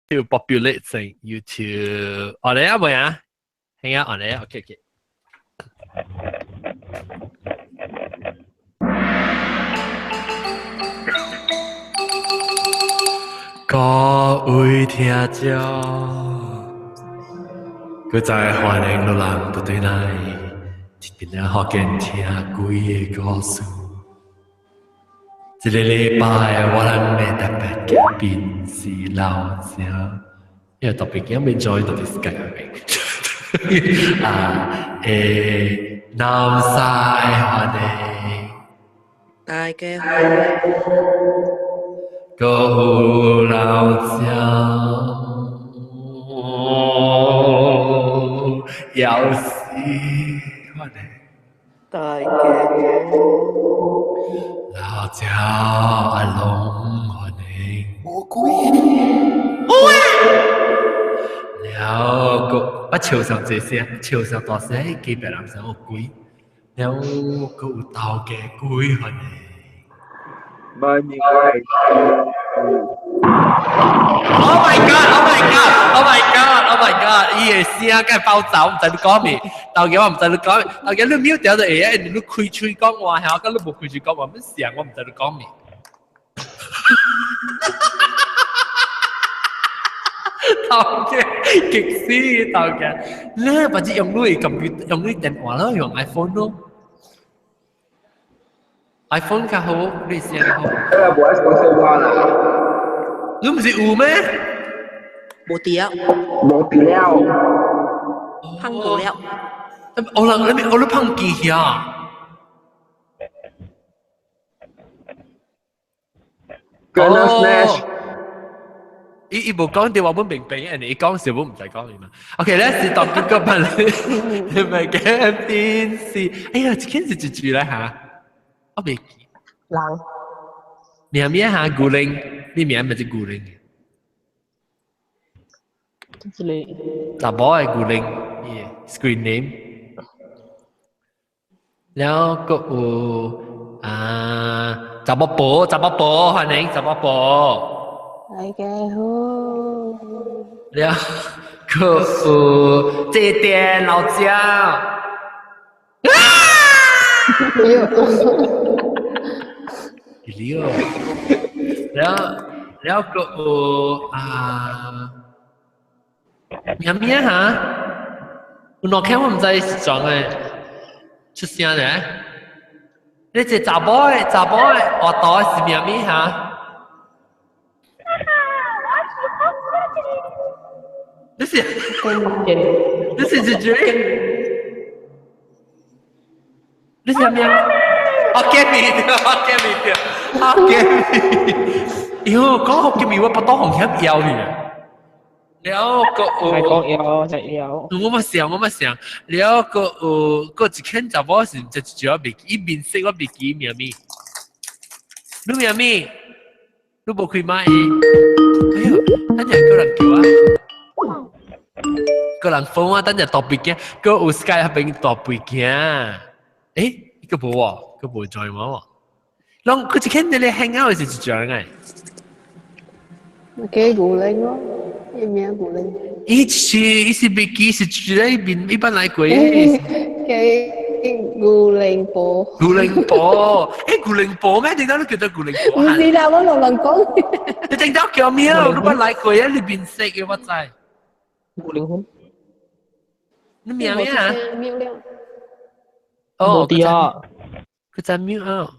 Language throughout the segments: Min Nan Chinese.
要 populate 成 YouTube。我嚟啊，未啊？係啊，我嚟啊，OK OK。各位聽眾，閣再歡迎老人倒轉來，一邊仔福建聽鬼的故事。這个禮拜我咱的特別嘉賓是老鄭，因為特別嘉賓做到底是嘉賓。啊，南西歡迎，大家好，閣有老鄭，藥師歡迎。大家好，老趙阿龍歡迎，魔鬼，了個我笑上這聲，笑上大聲，記別人說有鬼，了閣有頭家鬼歡迎。歡迎 Oh my god! Oh my god! Oh my god! Oh my god! 伊的聲該爆走，毋知你講咩？頭家我毋知你講咩，頭家你 mute 掉就會啊，你開喙講話，嚇，佮你無開喙講話，乜聲我毋知你講咩。頭家激死頭家，你或者用你 computer 用你電話咯，用 iPhone 咯。iPhone 較好，你聲較好。我無愛講笑話啦。你毋是有咩？無佇啊，無佇了。芳過了。我人你我你芳機遐。 Goodness Nash。伊伊無講電話，我明白，因為伊講時我毋知講咩嘛。OK，咧是當結個問你，咪嘅電視？哎呀，這件是一句咧嚇，我袂記。人。名咩嚇？古靈，你名咪是古靈。這個。查某的古靈，伊 screen name。了閣有啊，查某婆，查某婆，歡迎查某婆。大家好。了閣有這店老蔣。了，了了閣有啊，名咩嚇？有兩天我毋知是裝的，出聲咧。你這查某的查某的活動是名咩嚇？你是你是一句？你是咩？福建麵，福建麵，福建麵。喲，講福建麵，我腹肚紅險枵去。了閣有，係講枵，就枵。我嘛想，我嘛想，了閣有，閣一間查某是就一句我袂記，伊面色我袂記名咩？你名咩？你無開麥？哎喲，等陣個人叫啊！個人封啊，等陣大背景，閣有 Skype 彼邊大背景。欸，伊個無喎，閣無 join 我喎。攏佢一間你咧 hang out 是一種個。叫古靈咯，伊名古靈。伊是伊是袂記是住咧面一般來過。叫古靈婆。古靈婆，欸古靈婆咩？點解你叫做古靈婆？毋是啦，我老人講。你點解叫咩？你捌來過啊？你面色嘅我知。古靈婆。你名咩啊？哦，無啊。佢在 mute 啊。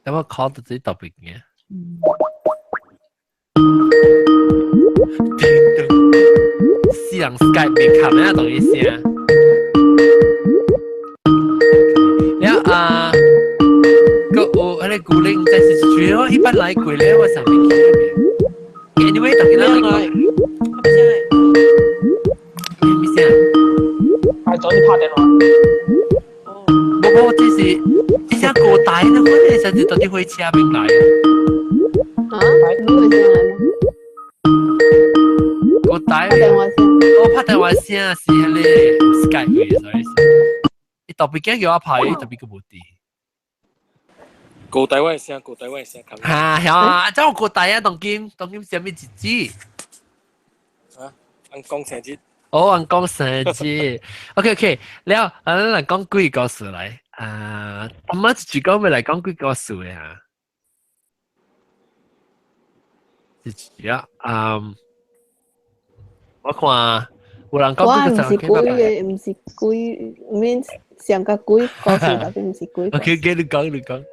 等我 call 到自己特別嘅。死人 Skype 未冚啊，同伊聲。了啊，閣有彼個古靈，這是主要一般來過咧，我上面記得。Anyway，大家來講。咩聲？係早啲拍電話。無無，這是這聲高大，那款的甚至到底火車邊來。啊？你會聲來嗎？高大。拍電話聲。我拍電話聲是彼個 Skype 嘅，所以是。伊特別驚叫我拍，伊特別閣無佇。高台灣聲，高台灣聲。嚇係啊！真我高大啊，當今當今啥物日子？啊，按講生日。哦，按講生日。OK OK，了，咱來講鬼故事來。啊，阿媽一句講咪來講鬼故事的啊。一句啊，嗯，我看有人講我毋是鬼的，毋是鬼，免上個鬼故事，但是毋是鬼。 OK，你講你講。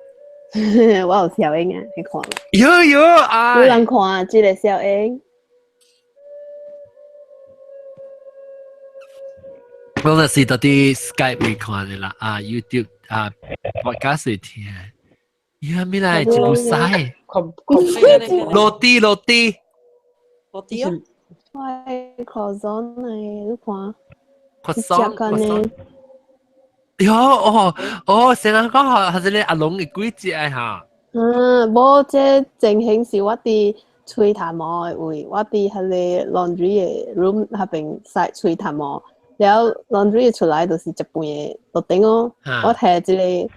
我有小英啊，你看。有有啊！有人看這個小英。我那是到底 Skype 會看的啦，啊 YouTube 啊，podcast 會聽。呀，咩來？一部屎。落地落地。落地哦。我 croissant 嚟，你看。 croissant croissant。喲哦哦，成日講係係你阿龍嘅鬼節啊嚇。嗯，無這情形是我佇吹頭毛的位，我佇彼個 laundry 的 room 那邊洗吹頭毛，了後 laundry 出來就是一半的樓頂哦。我摕這個，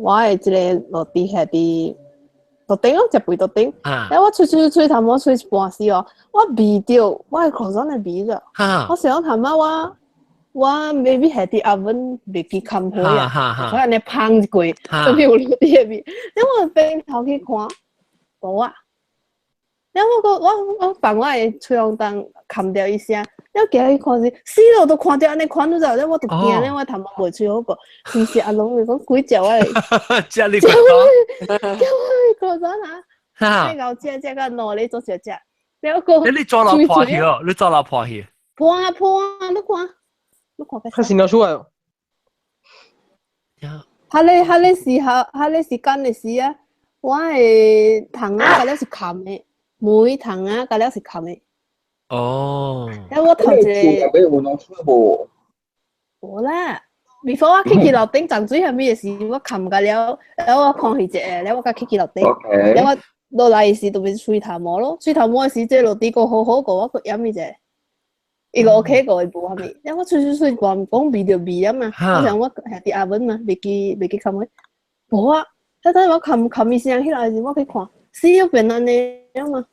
我的這個落地下佇樓頂哦，一半樓頂。了我吹吹吹頭毛吹一半時哦，我味著我的口罩的味著。我想頭毛我。我 maybe 係佇 oven 袂記冚開啊，所以按呢芳一過，就有落地的味。了我轉頭去看，無啊。了我閣我我放我的吹風筒冚掉一聲，了行去看時，死咯，都看著按呢款，你知無？了我就驚，了我頭毛袂吹好過，是毋是阿龍就講鬼食我的？食你個食我的口啊！你𠢕食食到兩日做食食，了閣。你做老婆去哦？你做老婆去？破啊破啊！你看。佢先攞出來。彼个彼个時候，彼個時間的時啊，我的窗仔甲了是冚的，門窗仔甲了是冚的。哦。了我頭一個。你有攞出無？無啦，before 我去去樓頂浸水啥物的時，我冚甲了，了我看去一下，了我才去去樓頂。了我落來的時，就變吹頭毛咯，吹頭毛的時，這落地閣好好過，我閣掩伊一下。伊個 OK 過，伊無啥物，了我吹吹吹，講講味著味啊嘛，我想我下佇 oven 嘛，袂記袂記冚開，無啊，等等我冚冚伊聲起來時，我去看，死了變按呢了嘛，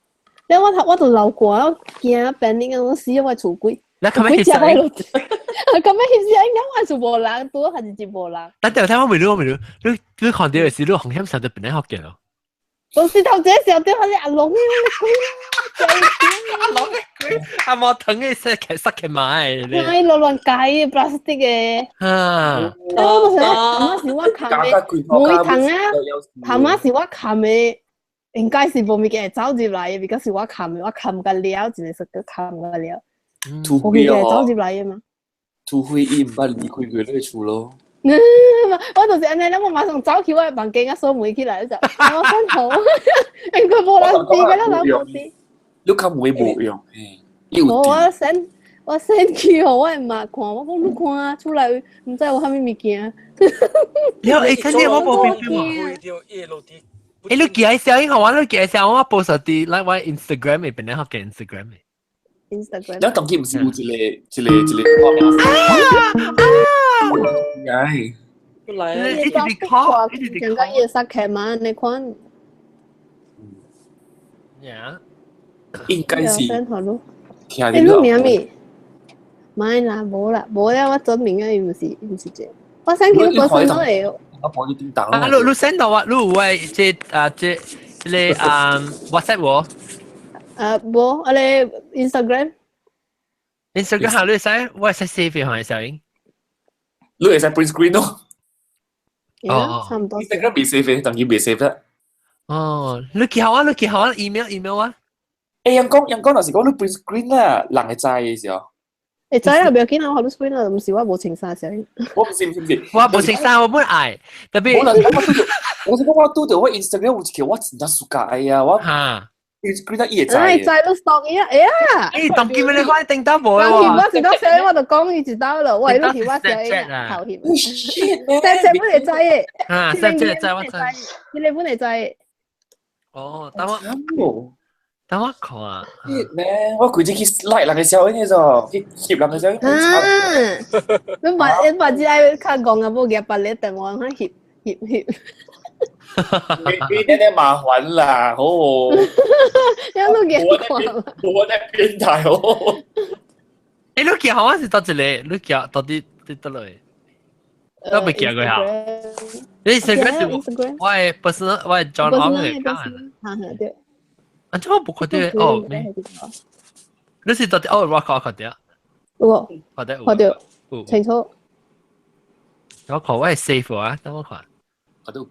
了我頭我就流汗，我驚變你講死我厝鬼，你冚咩翕相？冚咩翕相？應該我厝無人，拄好還是無人。等陣聽我問你，我問你，你你看到的時，你紅險上就變得學嘅咯。我是頭一個想到彼個阿龍，鬼阿龍的鬼，阿毛疼的塞起塞起買。哎，亂亂改 plastic 的。啊！我就想，頭仔是我冚的，每糖啊，頭仔是我冚的，應該是無物件會走入來的，because 是我冚的，我冚甲了，一個是閣冚甲了。無物件會走入來的嘛？除非伊毋捌離開過你的厝咯。我就是按呢，我馬上走去我的房間啊，鎖門起來就，我先好，應該無人知，個人無知。你較會無用，嘿。無我 send 我 send 去予我的媽看，我講你看啊，厝內毋知有啥物物件。了，欸，真的我無變變。欸，你寄來聲音，我你寄來聲，我 post 佇咱我 Instagram 的，變咧學嘅 Instagram 的。 Instagram。咱當今毋是有一個一個一個畫面。啊！哎。來啊！一直 call，一直感覺伊會塞開嘛？按呢款。呀。應該是。欸，你名咩？莫啦，無啦，無啦，我證明啊，伊毋是毋是這個。我 send 去你本身都會。我幫你叮當。啊，你你 send 到我，你有我這啊這這個啊 WhatsApp 無？啊，無，啊你 Instagram。 Instagram 下你會使，我會使 save 予小英。你會使 print screen 咯。哦，差唔多。 Instagram 未 save，當然未 save 啦。哦，你寄予我，你寄予我 email email 我。欸，人講人講，若是講你 print screen 啦，人會知的時候。會知啊，不要緊啊，我予你 screen 啊，毋是我無穿衫時。我毋是毋是毋是，我無穿衫，我本愛。特別。我是講我拄著我 Instagram 有一個我真正 suka 啊，我。哈。 screen 伊會知。哎，知你 stalk 伊啊，哎呀！欸，當今你看叮當無喎。我是講寫，我就講伊一道咯，我係你我寫頭翕。寫本會知的。啊，寫寫知我知。你本會知。哦，等我。等我看。咩？我規日去 like 人的小影咋，去翕人的小影。啊！你把你把只愛較戇啊，無夾別個電話，翕翕翕。你你你麻煩啦，好。有都見過。我在變態哦。欸，你見我是到一個，你見到底佇倒落？我未見過哈。你 Instagram 是我的 personal，我的 John Ong 的看。哈哈對。啊，這我無看到哦，咩？你是到底哦，我看看到。有。看到。看到。清楚。我看我係 save 啊，等我看。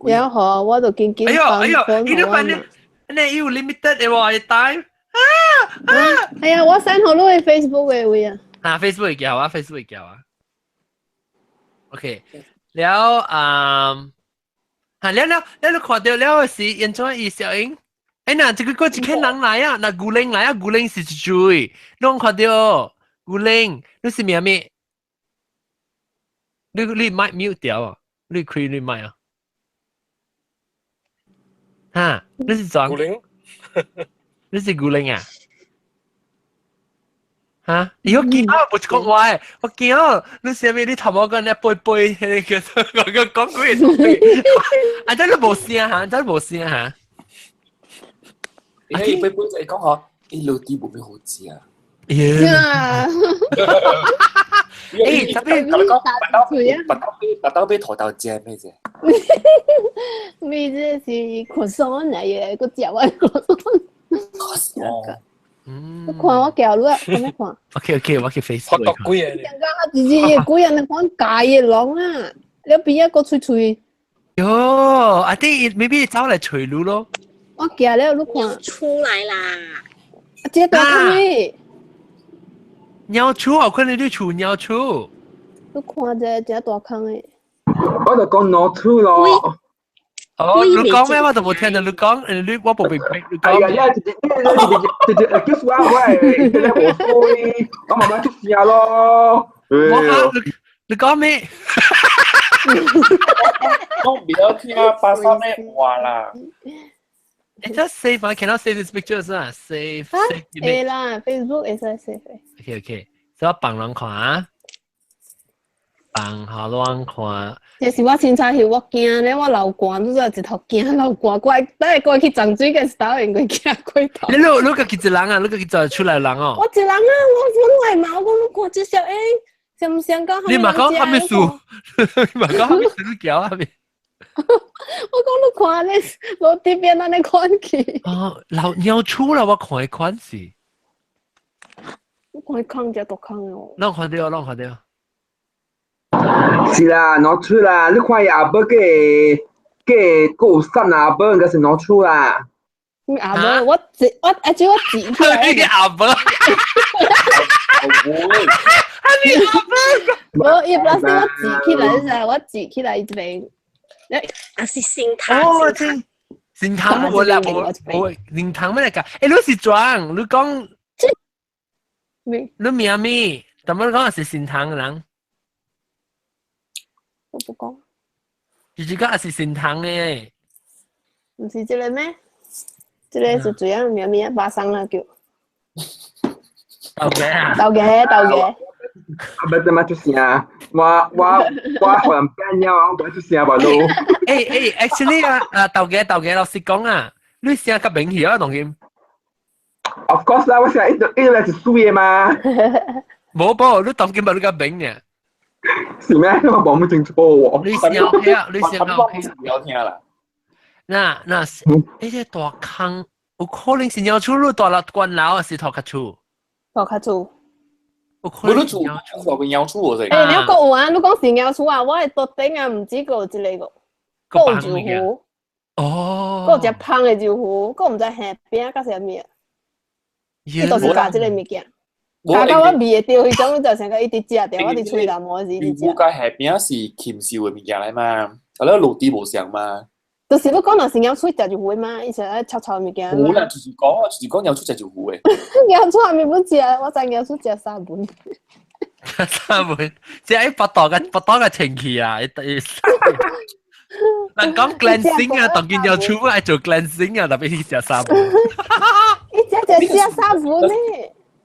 然後我就緊緊。哎呦哎呦，你都反正你有 limited 的喎，time 啊啊！哎呀，我 send 好你 Facebook 的位啊。啊，Facebook 會叫啊，Facebook 會叫啊。OK，了啊，啊了了了，你看到了是現在伊小英，哎嗱，這個個一個人來啊，嗱古靈來啊，古靈是一追，攏看到古靈，你是咩咩？你你麥 mute 掉啊？你開你麥啊？哈，你是裝？古靈？你是古靈啊？哈！你我見啊，不是講話，我見啊，你上面你頭毛講你背背，那個我講鬼，啊，真係無聲嚇，真係無聲嚇。你背背就係講嗬，啲老啲冇咩好食啊。呀！誒，特別咁講，白刀白刀白刀俾頭豆食咩啫？咩這是 croissant 嚟嘅，個食完 croissant。哦。你看我叫你啊，咁樣看。 OK OK，我去 Facebook。發覺鬼啊！人家自己鬼人講假嘅狼啊，你邊一個吹吹？喲，I think maybe 走嚟吹爐咯。我叫了，你看。出來啦！這大坑嘅。鳥厝啊，可能你厝鳥厝。你看這這大坑嘅。我就講攞出咯。哦，你講咩？我就冇聽到你講，你我冇明白你講。哎呀，呀，直接直接直接結束啊！喂，你無衰，我慢慢出聲咯。我嚇你，你講咩？我唔要聽巴沙咩話啦。 It does save, I cannot save this picture 啊，save save。會啦，Facebook 會使 save。 OK OK，所以我幫人看啊，幫下亂看。這是我凊彩翕，我驚咧，我流汗，拄則一頭驚流汗，過等下過去漲水嘅時候，應該驚過頭。你你你家己一人啊？你家己做出來人哦。我一人啊，我本來嘛，我講你看這小英，像唔像講？你嘛講啥物事？你嘛講啥物事？你叫啥物？我講你看咧，落地邊按呢款去。哦，老鳥出來，我看的款是。我看空只大空哦。攏看到，攏看到。是啦，攞出啦！你看伊阿伯嘅嘅夠三阿伯，應該是攞出啦。阿伯，我自我阿姐我自起來。你阿伯。阿伯。無，伊不是我自起來，是我自起來這邊。啊是新塘。哦，這新塘無啦，無無新塘咩嚟㗎？欸，你是裝，你講，你名咩？怎麼講是新塘人？我不講。就是講是新塘的。毋是這個咩？這個是怎樣名名巴桑啦叫。豆家啊！豆家豆家。阿伯怎麼出聲？我我我可能變了，我唔出聲吧都。欸欸，actually 啊啊豆家豆家老實講啊，你聲較明顯啊，當今。 Of course 啦，我聲一一來是水的嘛。無無，你當今咪你較明呢？是咩？我講唔清楚喎。你聲 OK 啊？你聲 OK。唔聽啦。那那，呢個大坑有可能是鳥厝，你大樓關樓還是頭殼厝？頭殼厝。有可能你厝厝邊鳥厝喎，欸，你講有啊？你講是鳥厝啊？我的桌頂啊，毋止閣有一個個，閣有酒壺。哦。閣有一隻芳的酒壺，閣毋知下餅甲啥物啊？伊就是教這個物件。教到我味會著彼種，就成個一直食著，我佇吹頭毛時一直食。酒壺下餅是禽獸的物件來嘛？啊，你落地無相嘛？就是你講若是鳥厝食就糊嘛，伊是愛臭臭的物件。無啦，就是講，就是講鳥厝食就糊的。鳥厝還沒本食，我知鳥厝食三碗。三碗，只係腹肚個腹肚個清氣啊！人講 cleansing 啊，當見鳥厝愛做 cleansing 啊，特別去食三碗。伊食食食三碗呢？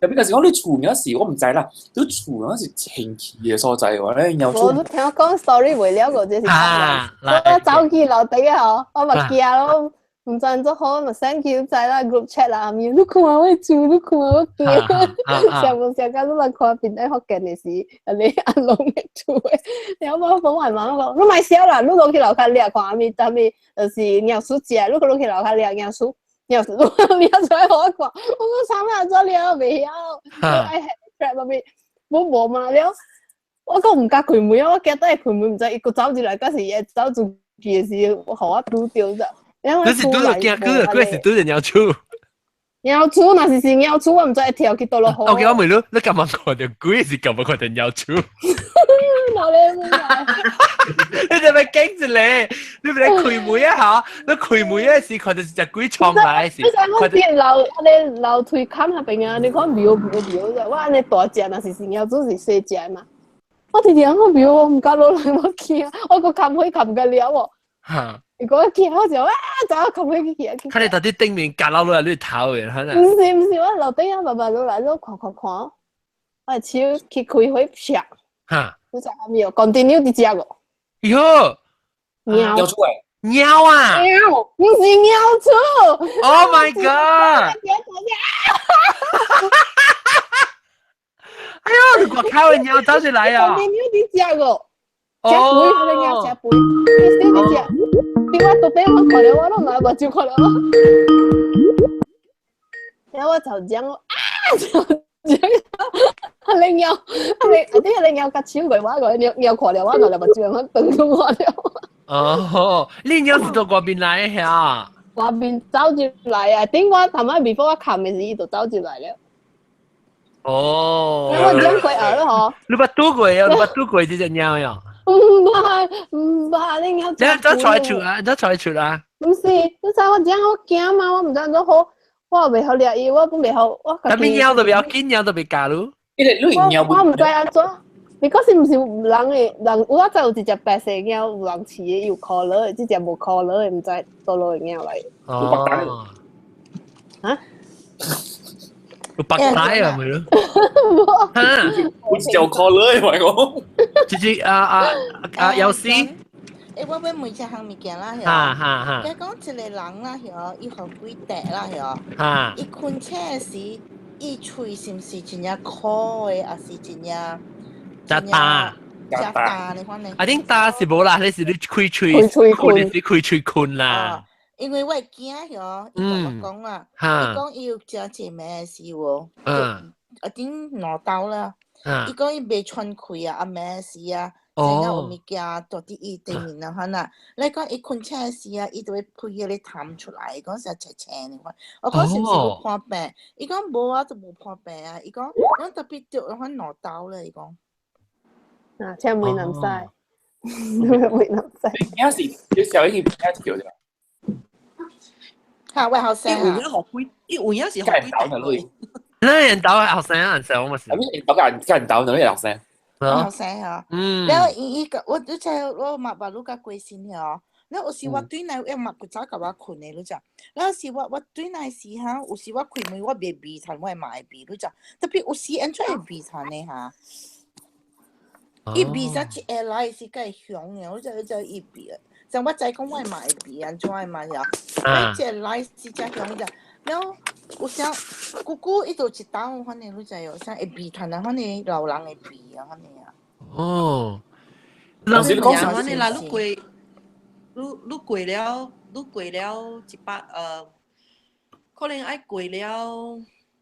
特別是講你厝嗰時，我唔知啦，你厝嗰時清氣嘅所在喎，咧有我都聽我講 story 未了過，這是我走去樓底啊，我咪驚咯，唔知怎好，咪 send 去知啦 group chat 啦，咪你看我厝，你看我驚，上無上間你來看邊底福建的是，你阿龍的厝的，然後我講我媽講，你莫笑啦，你落去樓跤掠看阿咪，啥物就是老鼠食，你落去樓跤掠老鼠。尿尿出來予我看，我講啥物做了袂曉，愛 trap 咪，我無嘛了，我講毋敢開門啊，我驚等下開門，毋知伊閣走入來，敢是伊會走出去的時，予我拄著者。你是拄著驚鬼，鬼是拄著貓鼠。貓鼠若是是貓鼠，我毋知會跳去佗落好。 OK，我問你，你敢捌看著鬼是敢捌看著貓鼠？老咧，你就咪驚一個，你咪開門啊嚇！你開門啊時看到是隻鬼衝來時。你知我見樓咧樓梯坎那邊啊，你看瞄瞄瞄啫，我按呢大隻，若是是貓鼠是細隻嘛。我直直我瞄，我毋敢落來，我驚，我閣冚開冚個了喎。嚇！如果驚我就啊，走冚開去去。看你到底頂面夾落來，你頭嘅，可能。毋是毋是，我樓頂啊，慢慢落來，你看看看，我手去開火啪。嚇！你知影沒有？continue 佇食個。喲！貓出來。貓啊！貓，毋是貓鼠。 Oh my god！哎呦，你外口的貓走出來啊！continue 佇食個，食肥，彼个貓食肥，伊小佇食。對我到底我看了，我攏拿目睭看了。然後我就講啊，就講。啊你貓，啊你啊啲你貓甲手過我個貓貓看了我就目睭我斷咗我了。哦，你貓是從外面來的遐？外面走入來啊！頂我頭仔 before 我冚的時，伊就走入來了。哦。我講過後了嗬。你捌拄過啊？你捌拄過這隻貓呀？毋捌，毋捌，你貓。你走出來出啊？走出來出啊？毋是，你知我講我驚嘛？我毋知怎好，我袂曉掠伊，我本袂曉，我。啥物貓都袂要緊，貓都袂咬你。我毋知按怎，你講是毋是人的人？我知有一隻白色貓有人飼的，有 collar 的，這隻無 collar 的，毋知佗落的貓來。哦。啊？有白帶啊，咪咯。哈！有一條 collar 的，咪講。這隻啊啊啊！有絲。欸，我欲問一項物件啦，哈哈哈！假講一個人啦，嗬，伊予鬼綴啦，嗬，伊睏醒時，伊喙是毋是真正苦的，抑是真正真焦？真焦的款呢？啊，恁焦是無啦，你是你開喙，你是開喙睏啦。因為我的囝嗬，伊共我講啦，伊講伊有食一暝時無，啊頂兩晝啦，伊講伊袂喘氣啊，暗暝時啊。知影有物件蹛佇伊對面啊，款啊！你講伊睏醒時啊，伊就會噴彼个痰出來，講是青青的款。我講是毋是有破病？伊講無啊，都無破病啊。伊講講特別著款兩晝咧，伊講。啊，請問南西，問南西。你是你小英邊條啫？嚇，我後生伊有影予鬼，伊有影是予鬼帶。那緣投後生啊，時我嘛是。啊，緣投佮緣投，哪個後生？後生吼，了伊伊個我你知我嘛捌愈較過身吼，了有時我對內伊嘛較早共我睏的，你知？了有時我我對內時哈，有時我開門我袂味塵，我嘛會味，你知？特別有時按怎會味塵的哈？伊味啥一下來是較會香的，我知你知伊味，像我知講我嘛會味按怎的嘛呀？伊一下來是誠香的，了有啥久久伊就一道反正你知哦，啥會味塵啊，反正老人會味啊，反正啊。哦，老實講，反正啦，你過，你你過了，你過了一百可能愛過了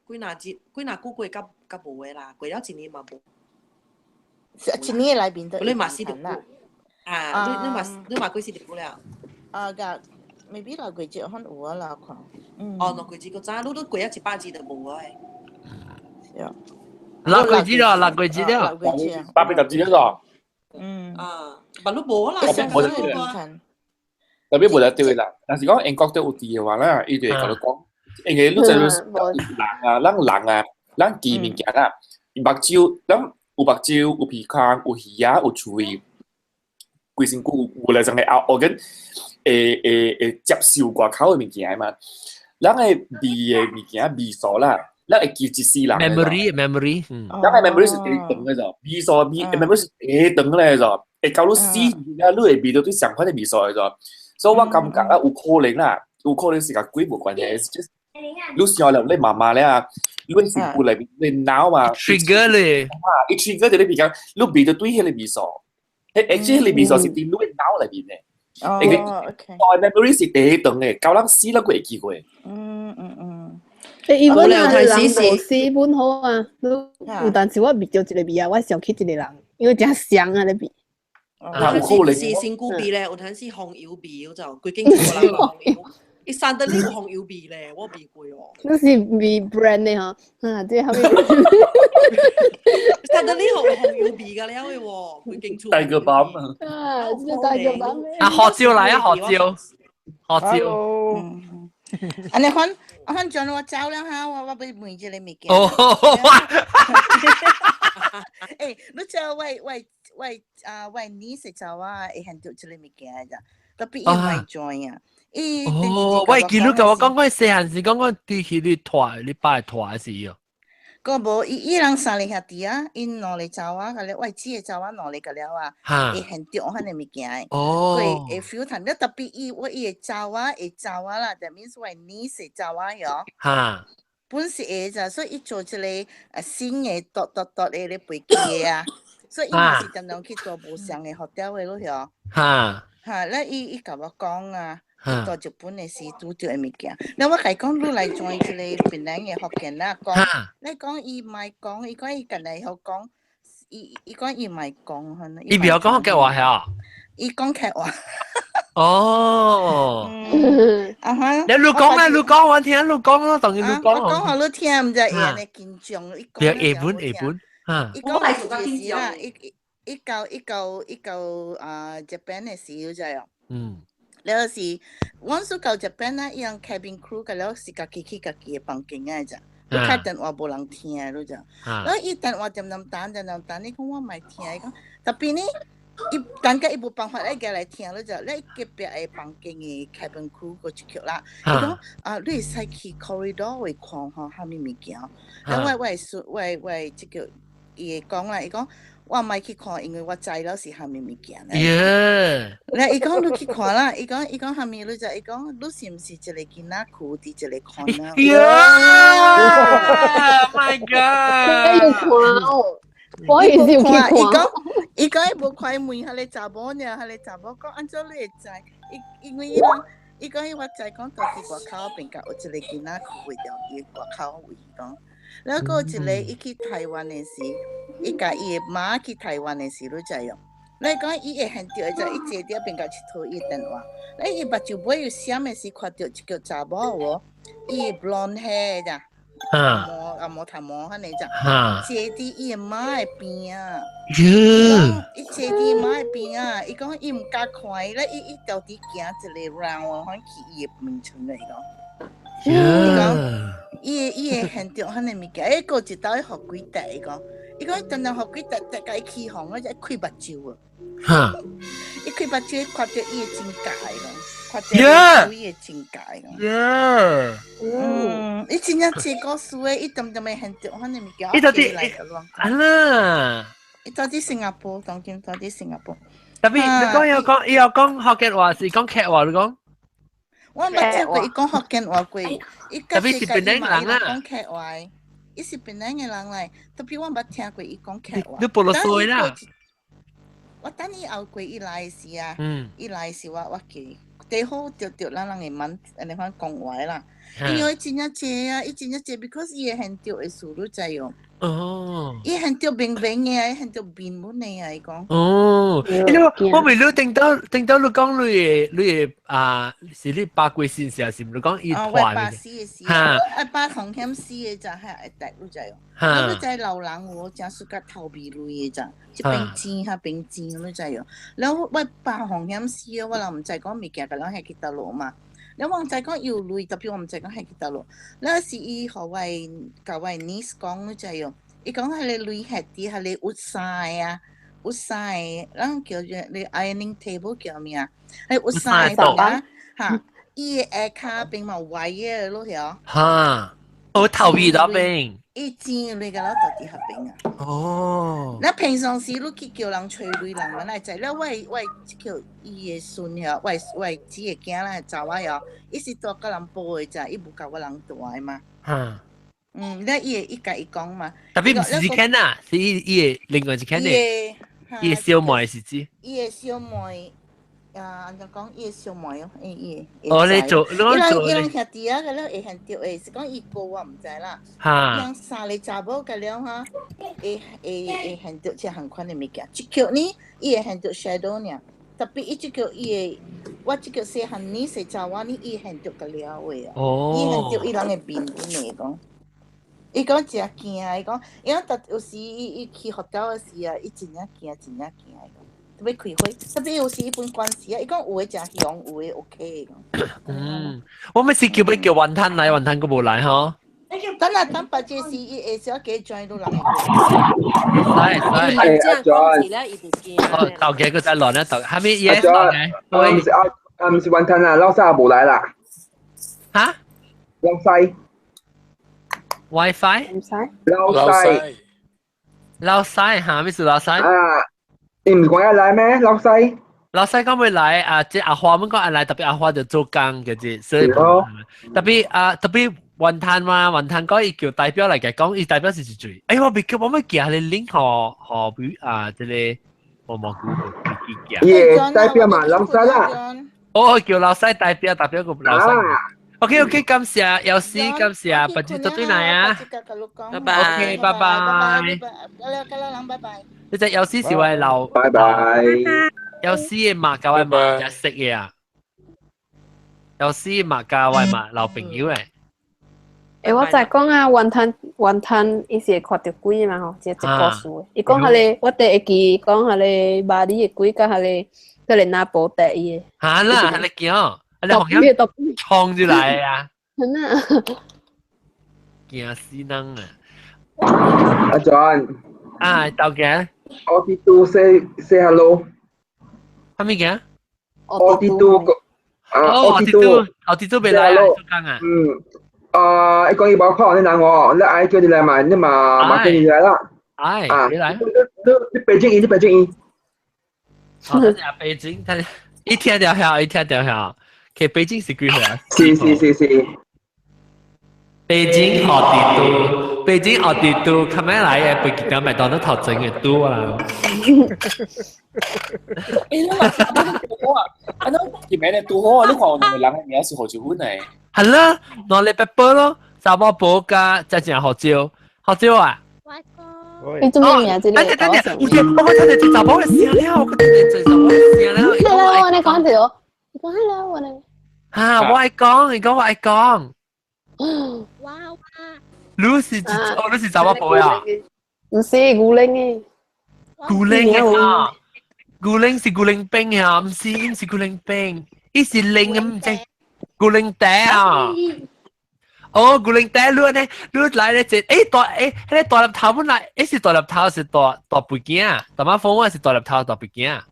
幾若日，幾若久月較較無的啦，過了一年嘛無。一年內面都你嘛死著久啊！你你嘛你嘛幾時著久了？啊，個 maybe 六月節可能有啊啦，看。哦，六月節閣早，你都過了一百日就無啊。是啊。六月節咯，六月節了。8月10日咯。嗯。啊，嘛你無啦，特別無得對啦，但是講英國都有佇的話啦，伊就會共你講，因為你知人啊，咱人啊，咱記物件啦，目睭，咱有目睭，有鼻孔，有耳仔，有喙，規身軀有來種個後，跟會會會接受外口的物件嘛。咱的味的物件味素啦，咱會記一世人。 Memory，咱個 memory 是第長的就，味素味 memory 是第長咧就，會到你死啊，你會味到對相款的味素的就，所以我感覺啊，有可能啦，有可能是佮鬼無關係，就是你想了你媽媽咧啊，你身軀內面你腦嘛，trigger 咧，啊，伊 trigger 就你比較，你味到對彼个味素，彼 actually 彼个味素是佇你的腦內面的。哦，OK。哦，memory 是第長的，到咱死咱閣會記過。欸，伊本啊，人無死本好啊，有但是我聞著一个味啊，我想起一个人，因為誠像啊，咧味。啊，有可能是身軀味咧，有陣時紅油味，就規間厝人紅油。伊散得你有紅油味咧，我味過哦。你是味 brand 的吼，啊，這後面。散得你有紅油味噶了的喎，規間厝。帶個包啊！啊，這帶個包。啊，學招來啊，學招，學招。按呢款，我看將我走了哈，我欲問一个物件。哦，欸，你知我我我啊，我 niece 查某會現著這个物件咋？特別伊袂 join 啊。伊哦，我記你共我講，我細漢時講我佇去你拖，你爸拖時哦。個無，伊伊人三个兄弟啊，𪜶兩个查某，共了我姊个查某兩个共了啊，會現著彼个物件的。哦。會會 feel 淡，了特別伊我伊个查某會查某啦，that means 我 niece 查某喲。本是會咋，所以伊做一个新的獨獨獨的咧飛機的啊，所以伊嘛是常常去做無相的 hotel 的咯喲。哈，了伊伊共我講啊。到日本的時拄著的物件，了我共伊講，你來 join 這个檳榔的福建啦，講，你講伊莫講，伊講伊家己曉講，伊伊講伊莫講，可能。伊袂曉講福建話嚇？伊講客話。哦。啊哈。你你講啦，你講我聽，你講咯，當然你講。我講予你聽，毋知會按呢緊張，伊講。下本下本，哈。伊講一時啦，伊伊到伊到伊到啊日本的時，你知哦。了是，阮說到這邊啊，伊人 cabin crew 個了是家己去家己的房間仔咋，你開電話無人聽，你知。了伊電話點點彈點點彈，你講我莫聽，伊講，特別呢，伊等下伊無辦法愛過來聽，你知。了隔壁的房間的 cabin crew 閣一曲啦，伊講啊，你會使去 corridor 位看吼，啥物物件。了我我說我我這個伊會講啦，伊講。我莫去看，因為我知了是啥物物件咧。咧伊講你去看啦，伊講伊講啥物，你知？伊講你是毋是一個囡仔跍佇一個 corner？ Yeah！My God！有看哦，我也是有去看。伊講伊講伊無看，伊問彼个查某爾，彼个查某講按怎你會知？伊因為伊人伊講伊我知講佇外口邊甲有一個囡仔跍袂著佇外口位講。了閣有一个伊去台灣的時，伊共伊的媽去台灣的時，你知哦？你講伊會現著，就伊坐佇邊共𨑨迌伊電話，咧伊目睭尾有閃的時，看著一個查某無，伊 blonde hair 咋，毛啊毛頭毛按呢咋，坐佇伊的媽的邊仔。伊坐佇媽的邊仔，伊講伊毋敢看伊，咧伊伊到底行一个 round 反去伊的眠床咧，伊講。伊講，伊伊會現著彼个物件，欸，閣一道予鬼趯，伊講，伊講伊當當予鬼趯趯共伊起哄，我就開目睭啊！伊開目睭看著伊的真假伊講，看著伊的真假伊講。嗯，伊真正這故事的，伊當當會現著彼个物件。伊到底啊啦？伊到佇新加坡，當今到佇新加坡。特別你講要講，伊要講福建話是講客話，你講。我捌聽過伊講福建話過，伊特別是檳榔人啦，講客話，伊是檳榔的人來，特別我捌聽過伊講客話。你菠蘿碎啦！我等伊後過伊來時啊，伊來時我我記，最好著著咱人會問按呢款講話啦。因為真正濟啊，伊真正濟，because 伊會現著的事你知哦。哦。伊現著明明的啊，伊現著面本的啊，伊講。哦，因為我未你聽到聽到你講你的你的啊，是你爸過身時，是毋？你講伊哦，我爸死的時，我爸風險死的就係會帶你知哦。你知老人有誠喜歡頭味類的咋，這邊錢彼邊錢，你知哦。了我爸風險死的，我人毋知講物件共人彼去佗落嘛。了我毋知講有鐳，特別我毋知講彼去佗落。了是伊予我共我 niece 講，你知哦。伊講彼个鐳彼佇彼个鬱衫的啊，鬱衫的，咱叫做你 ironing table 叫咩啊？彼鬱衫的啊，哈，伊的下跤邊嘛歪的落去。哈。我頭尾那邊。伊錢鐳個老就佇彼邊啊。哦。那平常時你去叫人揣鐳人嘛，會知？了我叫伊的孫遐，我的姊的囝啦，查某哦，伊是住佮人報的咋，伊無共我人住的嘛。哈。嗯，了伊會伊共伊講嘛。 Tapi 毋是一間啊，是伊伊的另外一間的。伊的小妹是指。伊的小妹。啊，按怎講？伊的小妹哦，伊伊。哦，你做，你做。伊人兄弟啊，個了會現著會，是講伊哥我毋知啦。哈。人三個查某個了哈，會會會現著這項款的物件。這叫呢，伊會現著 shadow 爾。Tapi 伊這叫伊會，我這叫細漢呢，細查某呢，伊會現著個了的啊。哦。伊現著伊人的面本的講。伊講誠驚，伊講，伊講特有時伊伊去學校的時啊，伊真正驚，真正驚。特別開會，特別有時伊本關係啊，伊講有的誠凶，有的 OK 講。嗯，我每次叫欲叫雲吞來，雲吞閣無來吼。等下等別這時，伊下小加 join 都人會。使使。哎，阿 John。哦，頭家閣再亂咧，頭，哈咪 yes 阿 John，啊，毋是啊，啊，毋是雲吞啊，老細無來啦。哈？老細。 WiFi？唔使。老細。老細哈？咩是老細？啊。你毋是講要來咩？老細。老細講欲來啊，這阿花們講愛來，特別阿花就做工嘅啫，所以特別啊，特別雲吞嘛，雲吞講伊叫代表來嘅講，伊代表是一嘴。哎，我未叫，我欲寄你 link 予予比啊，這個我冇估過，伊代表嘛，老細啦。哦，叫老細代表，代表個老細。OK OK，感謝，有事感謝，不知到對來啊。拜拜。 OK，拜拜。拜拜。你隻有時是我留。拜拜。有時嘅嘛，教我嘛就識嘅啊。有時嘛教我嘛留朋友誒。欸，我在講啊，雲吞雲吞，伊是會看著鬼嘛吼，這個故事。伊講彼個，我第會記講彼個巴黎的鬼佮彼個，彼個拿寶袋伊的。哈啦，彼個叫，彼個紅葉衝出來啊！真啊！驚死人啊！阿 John。啊，豆家。奧迪都 say say hello。啥物件？奧迪都啊，奧迪都，奧迪都未來啊！嗯。啊！伊講伊無看你人哦，你愛叫你來嘛，你嘛嘛叫你來啦。哎，啊，你來。你你你北京伊，你北京伊。哦，北京，他一聽就曉，一聽就曉。其實北京是幾歲啊？是是是是。北京奧迪都，北京奧迪都，較尾來的北京麥當勞頭前的都啊。欸，你嘛是拄好啊？啊，侬前面的拄好啊！你看有兩個人的名是何一份的？係啦，兩禮拜報咯，查某婆加真正胡椒，胡椒啊！你做咩名字？等等等等，有隻我聽到這查某的聲了，我聽到這查某的聲了。 Hello，我來講著，你講 Hello，我來。哈，我愛講，你講我愛講。哇哇！你是哦，你是查某婆呀？毋是牛奶的。牛奶的啊！牛奶是牛奶冰啊，毋是毋是牛奶冰，伊是零毋知牛奶茶啊。哦，牛奶茶你呢？你來咧這，欸大欸，彼个大粒頭本來，欸是大粒頭是大大背景啊，大馬風我是大粒頭大背景啊。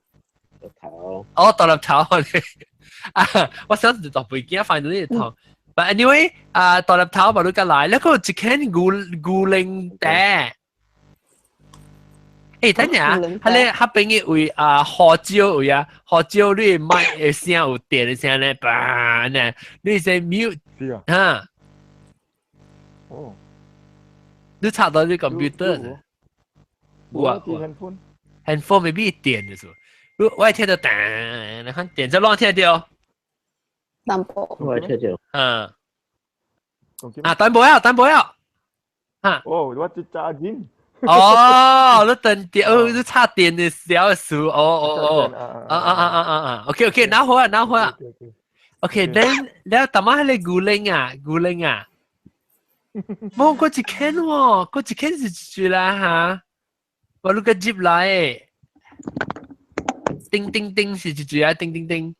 頭。哦，大粒頭啊！我想是大背景，反正你頭。But anyway，啊，大粒頭嘛你甲來，你個一間牛牛奶茶。欸，等下，彼个彼邊的位啊，胡椒位啊，胡椒你的麥的聲有電的聲咧，叭呢，你先 mute，哈。哦。你插到你 computer？有啊。有 handphone maybe 電的時候，我會聽到噔，你看電就亂聽到。淡薄。我會聽到。嗯。啊，等無啊，等無啊。哈。哦，我這揸緊。哦，你斷電，哦，你插電的時候數，哦哦哦，啊啊啊啊啊啊，OK OK，拿好啊，拿好啊。OK，then 了，淡仔彼個牛奶啊，牛奶啊，無，我一間喎，我一間是一句啦哈，我你個接來，叮叮叮是一句啊，叮叮叮。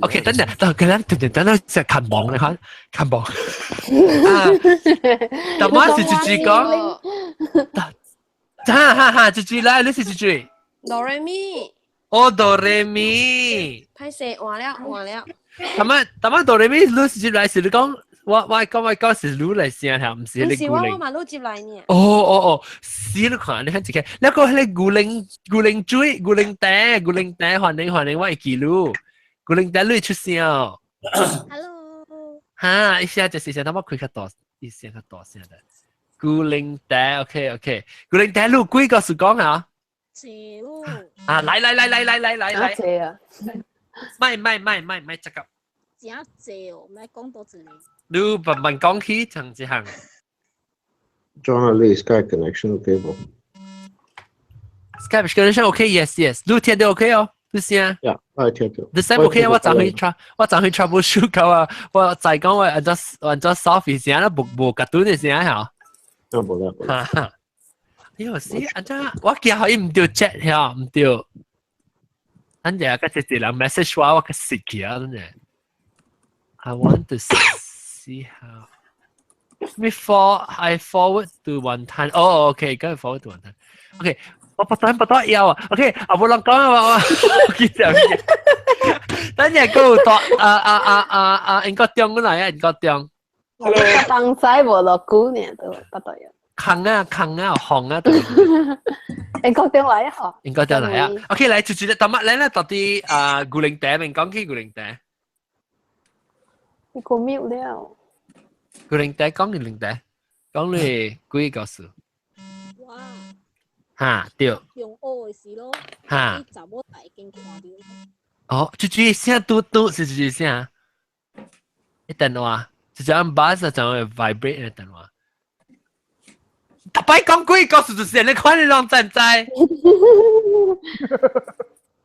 OK，等陣，等佢咧，等陣等陣，成看網你看，看網。啊，淡仔是一句講，哈哈哈，一句來，你是一句。哆來咪。哦，哆來咪。歹勢，換了換了。咁啊，咁啊，到你咩？你接來是你講，我講是你來聲嚇，唔是你是我我嘛你接來呢。哦哦哦，是你看你看一個，那個係牛奶牛奶水、牛奶茶、牛奶茶，歡迎歡迎，我會記錄，牛奶茶你出聲哦。 Hello。哈，一下就是聲，他媽開較大，一聲較大聲的。牛奶茶，OK OK，牛奶茶你幾個是講啊？謝咯。啊，來來來來來來來來。謝啊！咪咪咪咪咪，這個。真濟哦，咪講多一個。你慢慢講起，一項一項。 John 你 Skype connection OK 無？Skype connection OK，yes yes，你聽到 OK 哦，你聲。 Yeah，我聽到。你聲 OK，我昨去 try，我昨去 troubleshoot 到啊，我再講我按照按照 soft 聲啦，無無夾斷的聲嚇。啊，無啦無啦。哎呦，是按怎我驚予伊毋著 chat 嚇，毋著。咱日個一個人 message 我，我個死去啊！真係。I want to see how. Before I forward to one time. Oh, okay, 跟 forward to one time. Okay，我不斷不斷要啊。OK，啊，無人講啊，我記得。等陣嗰個啊啊啊啊啊，英國中來啊，英國中。當西無落久呢，都不得要。空啊空啊紅啊！英國中來啊！英國中來啊！OK，來就就，等乜來咧？到底啊，牛奶茶面講起牛奶茶。你個 mute 了。牛奶茶講牛奶茶，講你幾個事？哇！哈對。用學的時咯。哈。伊查某大已經看到。哦，就就聲嘟嘟是就聲。一電話，就這樣把就會 vibrate 的電話。逐擺講幾個事就是你看你攏知毋知？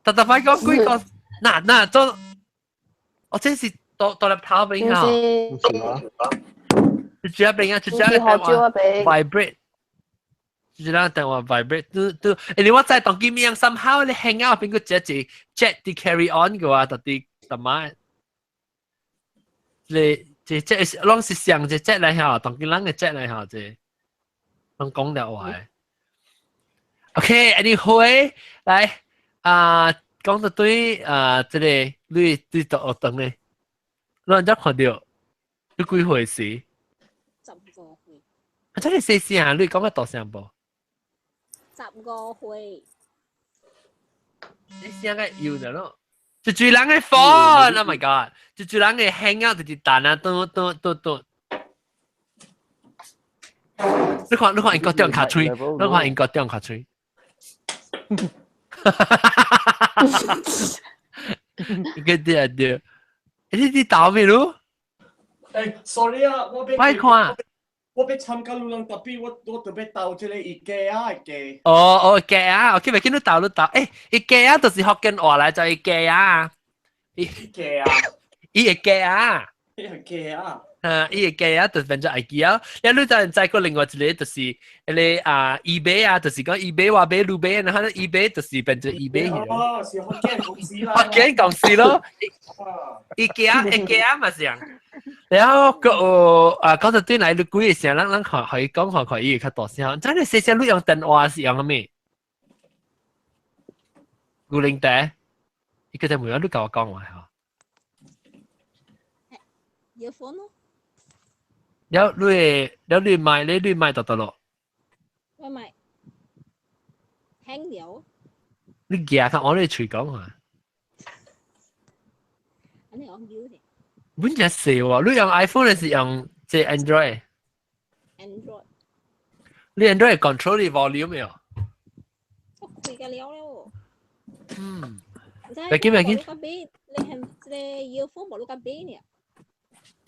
逐逐擺講幾個，嗱嗱做，我這是倒倒入頭邊哈。就這邊啊，就這個電話 vibrate，就這個電話 vibrate，都都，誒你我知當今面 somehow 你 hang out 邊個這一 chat 啲 carry on 嘅話，到底怎麼？你這這攏是上這 chat 來嚇，當今人嘅 chat 來嚇這。攏講了話。OK，anyway，來啊，講到對啊，這個你對到學堂咧，你按怎看到？你幾歲時？ 15歲。啊，這個細聲，你講較大聲無？15歲。你聲個幼的咯，就追人的 phone，Oh my god！就追人的 hang out 就是彈啊，嘟嘟嘟嘟。你看，你看英國中較喙，你看英國中較喙。哈哈哈哈哈！個對對，你你打咩咯？誒，sorry 啊，我欲看，我欲參加路人特別，我特別鬥這個伊家啊的家。哦哦，家啊，OK，咪見你鬥你鬥，誒，伊家啊，就是福建話來就伊家啊，伊家啊，伊會家啊，伊會家啊。啊，伊會家啊，就變做愛記啊。了你就知過另外一個就是彼個啊，eBay 啊，就是講 eBay 話買你買，然後 eBay 就是變做 eBay。哦，是福建公司啦。福建公司咯。伊家伊家嘛是樣。然後個啊，講到對來你幾個聲，咱咱可可以講看看伊會較大聲。真係細聲，你用電話是用啥物？牛奶茶，伊個在問我，你共我講話吼。 earphone 咯。了你了你買你你買到倒落？我買輕了。你舉較我你喙講話。按呢我 mute 咧。本只細喎，你用 iPhone 還是用這 Android？ Android。你 Android control 你 volume 沒有？我開個了了。嗯。別緊別緊。你係這個 earphone 無你較買呢？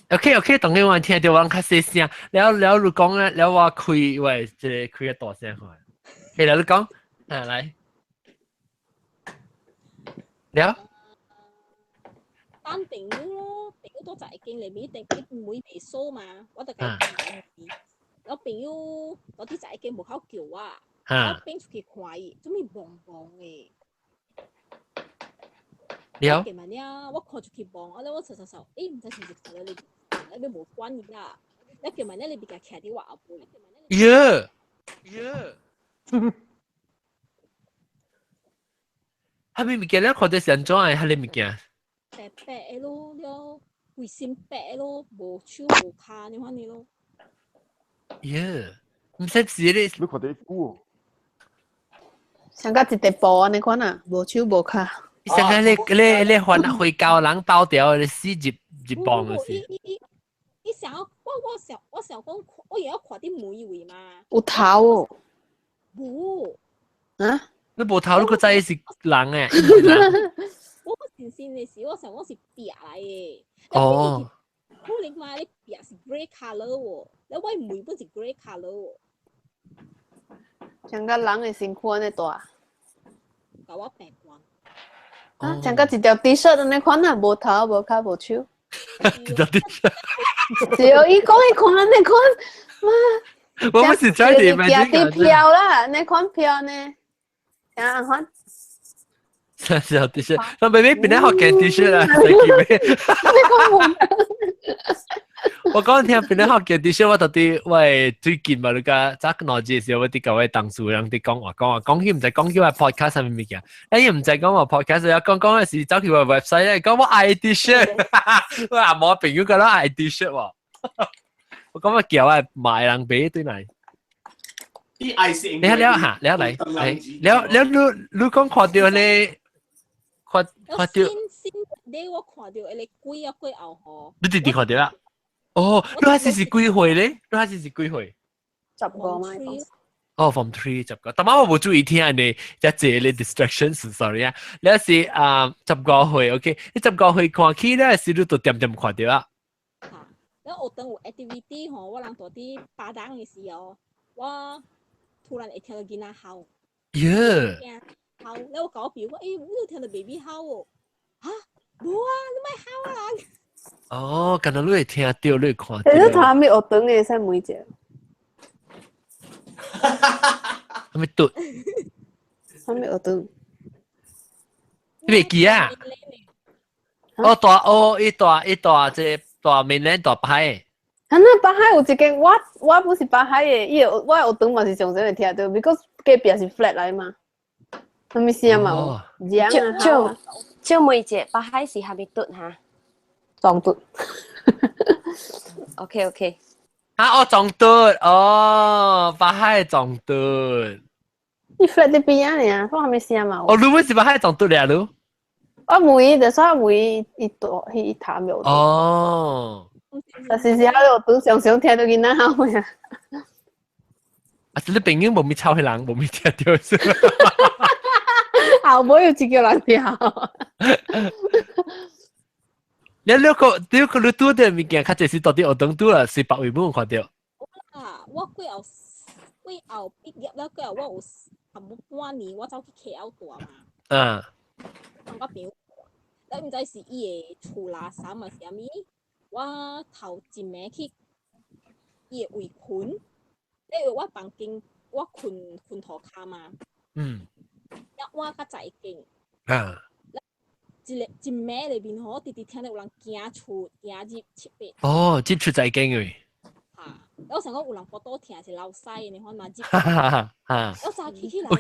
OK OK，當然我聽到我較細聲，了了你講咧，了我開喂，這個開個大聲看。OK，來你講，啊來，了。單朋友咯，朋友多在一間裏面，定佢唔會被鎖嘛，我就共伊。我朋友到底在一間門口叫我，我變出去看伊，做咩茫茫的？了。見埋了，我看出去望，啊！我查查查，欸，毋知是毋是看到你，你無管伊啦。你叫埋咧，你別共徛佇我後背。耶耶！係咪物件？你看到是按怎的？彼個物件？白白的咯，了規身白咯，無手無跤你看你咯。耶，唔使是你。你看到久？像個一塊布按呢款啊，無手無跤。上個你還回教人包掉，你死入入幫嘅是。伊想我想講，我也要看啲每位嘛。有頭哦。無。啊？你無頭，你閣知是人誒？我先先嘅時，我想講是壁來嘅。哦。可能嘛，你壁是 grey colour 喎，你我每本是 grey colour 喎。像個人嘅身軀按呢大。共我病慣。啊，像個一條 T 恤按呢款啊，無頭無跤無手。一條 T 恤。是哦，伊講伊看按呢款，媽。我不是在地咪啲票啦，那款票呢？像按款。是條 T 恤，那妹妹本來學件 T 恤啦，使記咩？我講聽本來學件 T 恤，我到底喂最近嘛，你個早兩日時候，我啲各位同事人哋講話講話講起唔知講起話 podcast 上面物件，哎唔知講話 podcast，又講講嘅是走去話 website 咧，講我愛 T 恤，我阿媽朋友講我愛 T 恤喎，我講我叫我買人俾對嚟。啲愛是你了嚇，了嚟，了了你講看到咧。看看到，先先你我看到一個鬼啊鬼後吼，你直直看到啦？哦，你還是是幾歲咧？你還是是幾歲？ 15嘛。哦，Form 3 15，但係我冇注意聽你，一這個 distractions sorry 啊。你是啊15歲，OK？你15歲看起咧，是你都點點看到啊？嚇！你學堂有 activity 吼，我人蹛佇巴當的時候，我突然會聽到囡仔哭。耶！哭，你我共我朋友講，欸，你有聽到 baby 哭哦？嚇，無啊，你莫哭啊！哦，敢若你會聽到，你會看到。欸，你頭咪學堂的使問者？啥物拄？啥物學堂？你袂記啊？哦，大哦，伊大伊大這大面咧大牌。啊，那北海有一間，我不是北海的，伊個我學堂嘛是常常會聽到，because 隔壁是 flat 來嘛。啥物聲嘛有？就就就問一下，北海是啥物拄哈？撞拄。 OK OK。啊，哦，撞拄哦，北海撞拄。你 flat 佇邊仔爾，講啥物聲嘛？哦，你們是北海撞拄了你？我問就是我問伊大伊談沒有。哦。但是是喺度常常聽到囡仔哭呀。啊，是你朋友無咪吵彼人，無咪聽到是。後尾有一個人聽。你個你拄著物件，較濟是到底學堂拄啦，是別位冇看到。啊，我過後畢業了過後，我有差不多半年，我走去 KL 住嘛。同我朋友，你毋知是伊的厝垃圾嘛是啥物？我頭一暝去伊的位睏，因為我房間我睏睏塗跤嘛。一晚較十一間。一個一暝裏面吼，直直聽到有人行出行入七八。哦，入出十間嘅。嚇！我想講有人腹肚疼是流屎，你看嘛入。哈哈哈！哈。我早起起來。有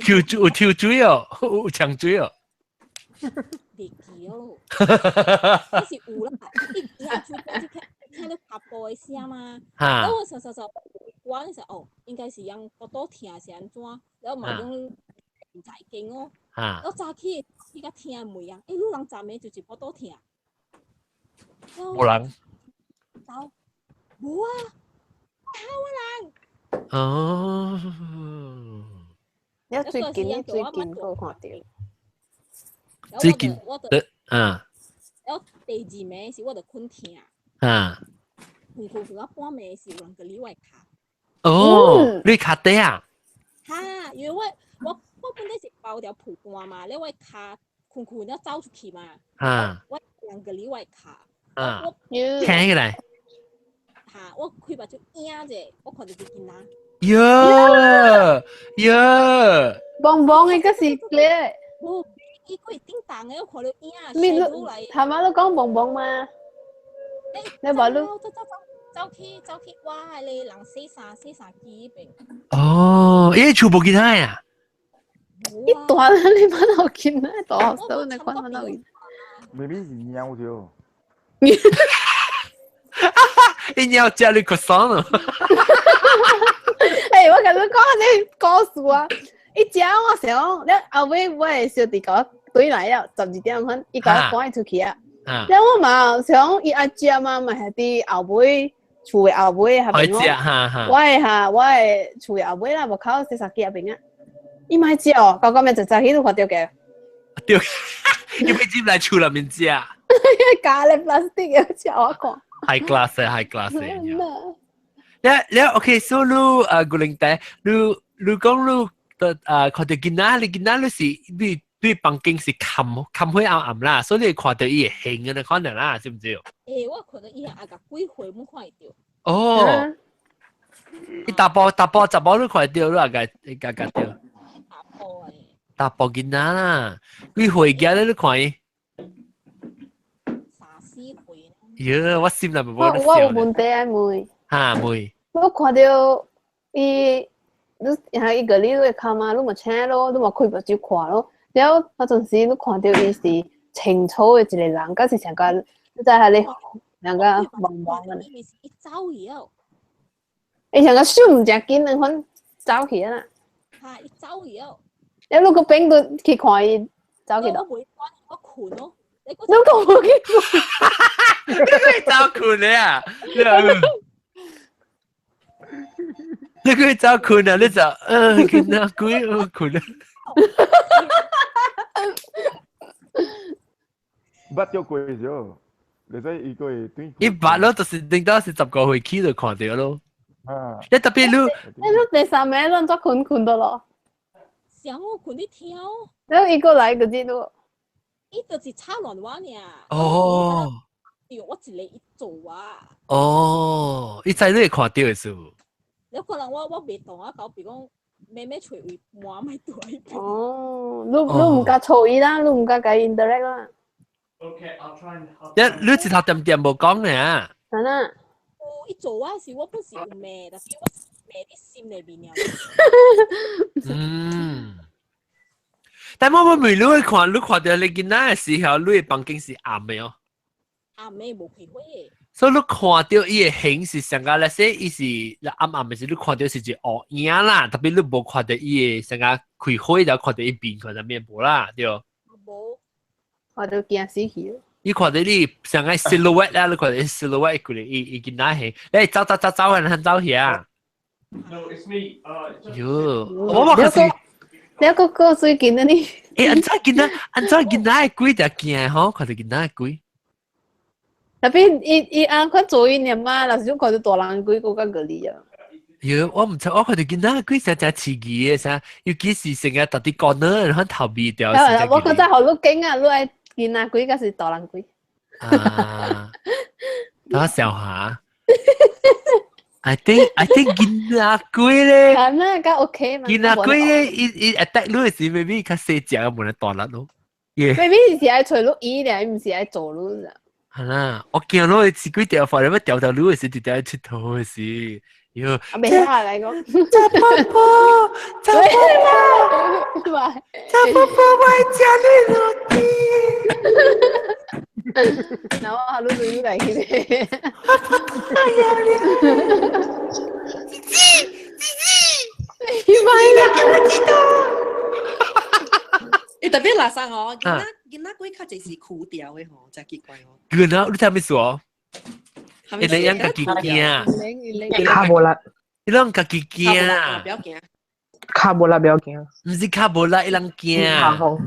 抽水哦，有搶水哦。袂記咯，那是有啦，伊行出去聽到腳步的聲嘛。然後我想想想，我那時哦，應該是人腹肚疼是按怎，然後嘛講唔在間哦。我早起去甲聽問人，欸，你人昨暝就是腹肚疼。無人。走，無啊，哭啊人。哦。你最近閣看著。最近，啊。我第二暝是我就睏聽。睏睏睏到半暝是有人閣你我跤。哦，你跤底啊？哈，因為我本來是包條被單嘛，你我跤睏睏了走出去嘛。我人閣你我跤。我聽起來。哈，我開目睭影者，我看著一個囡仔。喲喲。嘣嘣的，閣是咧。無，伊閣會叮當的，我看著影。你頭仔你講嘣嘣嘛？你話你走走走走去，我彼个人洗衫機彼邊。哦，伊厝無其他啊？伊大你捌有見啊？大學生你看捌有見。未必是貓咗。伊貓食你 croissant 咯。欸，我共你講這故事啊，伊食我想講，了後尾我的小弟共我轉來了，12點分，伊共我趕出去啊。了我嘛想伊愛食嘛，嘛係佇後尾厝的後尾遐邊咯。我的哈，我的厝的後尾啦，門口洗衫機遐邊啊。伊嘛愛食哦，到到尾就早起都看著個。對，伊欲入來厝內面食。加咧 plastic 的食我看。 High class 的，high class 的。了了，OK，so 你啊，古靈仔，你講你的啊，看著囡仔，你囡仔你是你對房間是冚冚灰暗暗啦，所以你看著伊會形的可能啦，是毋是？欸，我看著伊阿個幾歲毋看會著。哦，伊大埔大埔查某你看會著，你也共會共共著。大埔的。大埔囡仔啦，幾歲囝咧？你看伊？三四歲。喲，我心內面無我有問題愛問。哈問。我看著伊，你然後伊個你會看嘛？你嘛請咯，你嘛開目睭看咯。了彼陣時你看著伊是清楚的一個人，敢是像個你知彼个兩個茫茫的。伊是伊走去了。伊像個手毋誠緊，兩款走去啊啦。哈，伊走去了。了你閣變倒去看伊走去倒？我袂管，我睏咯。你閣無去睏？你閣走睏咧啊？你閣走睏啊？你就囡仔鬼睏啊？捌著過咗，你知伊個會對。伊捌咯，就是頂到是10個歲起就看著咯。啊！你特別你，你你第三暝攏怎睏睏到咯？上我睏咧聽。然後伊閣來個這都。伊就是吵亂我爾。哦。對，我一个伊做啊。哦，伊知你會看著的是無？你可能我袂動啊，搞比如講妹妹揣位換咪對。哦，你毋敢吵伊啦，你毋敢共伊 interact 啦。 Okay, I'll try and help. 一你一頭點點無講呢？啊啦。哦，伊做我時，我本是有罵，但是我罵佇心內面爾。嗯。但我問你會看，你看著你囡仔的時候，你的房間是暗的哦。暗的無開火。所以你看著伊的形是上個，那些伊是暗暗的時，你看著是一個烏影啦，特別你無看著伊的上個開火，就看著伊面看著面無啦，對。無。看著驚死去。伊看著你上個 silhouette 啦，你看著 silhouette 佢哋伊伊囡仔形，你走走走走，很走去啊。 No, it's me. 喲，我冇可是。你個個最近的呢？欸，按怎囡仔，按怎囡仔的鬼就驚吼，看著囡仔的鬼。特別伊伊按看做伊娘媽，若是種看著大人鬼閣較合理啊。喲，我毋知，我看著囡仔的鬼誠誠刺激的啥，尤其是成日特佇講呢，然後頭味掉。我覺得予你驚啊，你愛囡仔鬼，抑是大人鬼？啊，等我想下。I think 囡仔鬼咧，係咩？較 OK 嘛？囡仔鬼咧，伊伊 attack 你的時，maybe 較細隻，無咧大力咯。 maybe 是愛揣你伊咧，毋是愛做你啦。係啦，我驚咯，是幾條髮，你乜掉掉你的時，就掉佚佗的時，喲。啊，袂下來講。查婆婆，查婆婆，查婆婆，我愛食你肉丁。然後我你你來去。我不太要了。姐姐，姐姐，你買啦！我知道。伊特別垃圾哦，囡仔囡仔鬼較濟是枯掉的吼，真奇怪哦。囡仔，你聽咩說？伊哋養家己驚，跤無力，伊攏家己驚，不要驚，跤無力不要驚，毋是跤無力，伊人驚。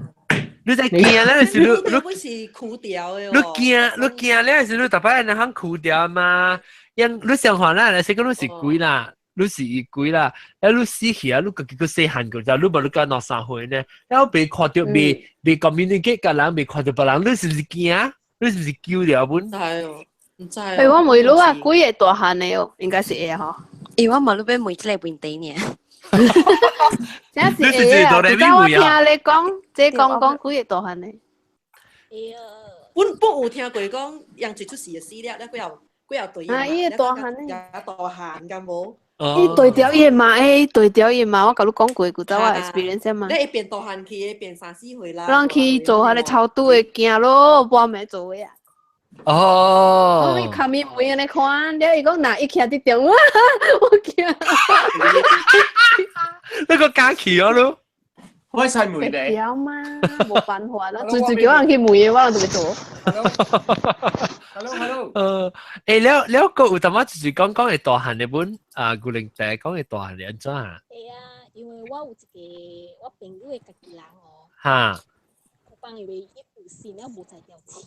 你在驚咧是你你是枯掉的你驚你驚咧是你逐擺人通枯掉嘛？因你相反啦，是講你是鬼啦，你是鬼啦，啊你死去啊，你家己閣細漢過，就你無你甲兩三歲呢，了袂看著袂袂 communicate 共人，袂看著別人，你是毋是驚？你是毋是丟掉本？知哦，毋知。欸，我問你啊，鬼會大漢的哦，應該是會吼。欸，我嘛你欲問這個問題呢。真是會啊！之前我聽你講，這講講鬼會大漢的。會啊。本本有聽過講，人最出事就死了，了過後過後對。啊，伊會大漢的。也大漢敢無？伊對調伊媽，欸，對調伊媽，我共你講過，古早我 experience 嘛。你會變大漢去，會變三四歲啦。人去做彼个超度的囝咯，半暝做的啊。哦。我去看面妹按呢看，了伊講若伊徛佇中，我驚。那個假期哦，你。開晒門咧。曉嘛，無辦法啦，最最叫人去問的，我人就欲做。 Hello hello。欸，了了個有淡仔就是講講會大漢的本啊，古靈茶講會大漢的按怎啊？會啊，因為我有一個我朋友的家己人哦。有幫伊伊有線了無才調飼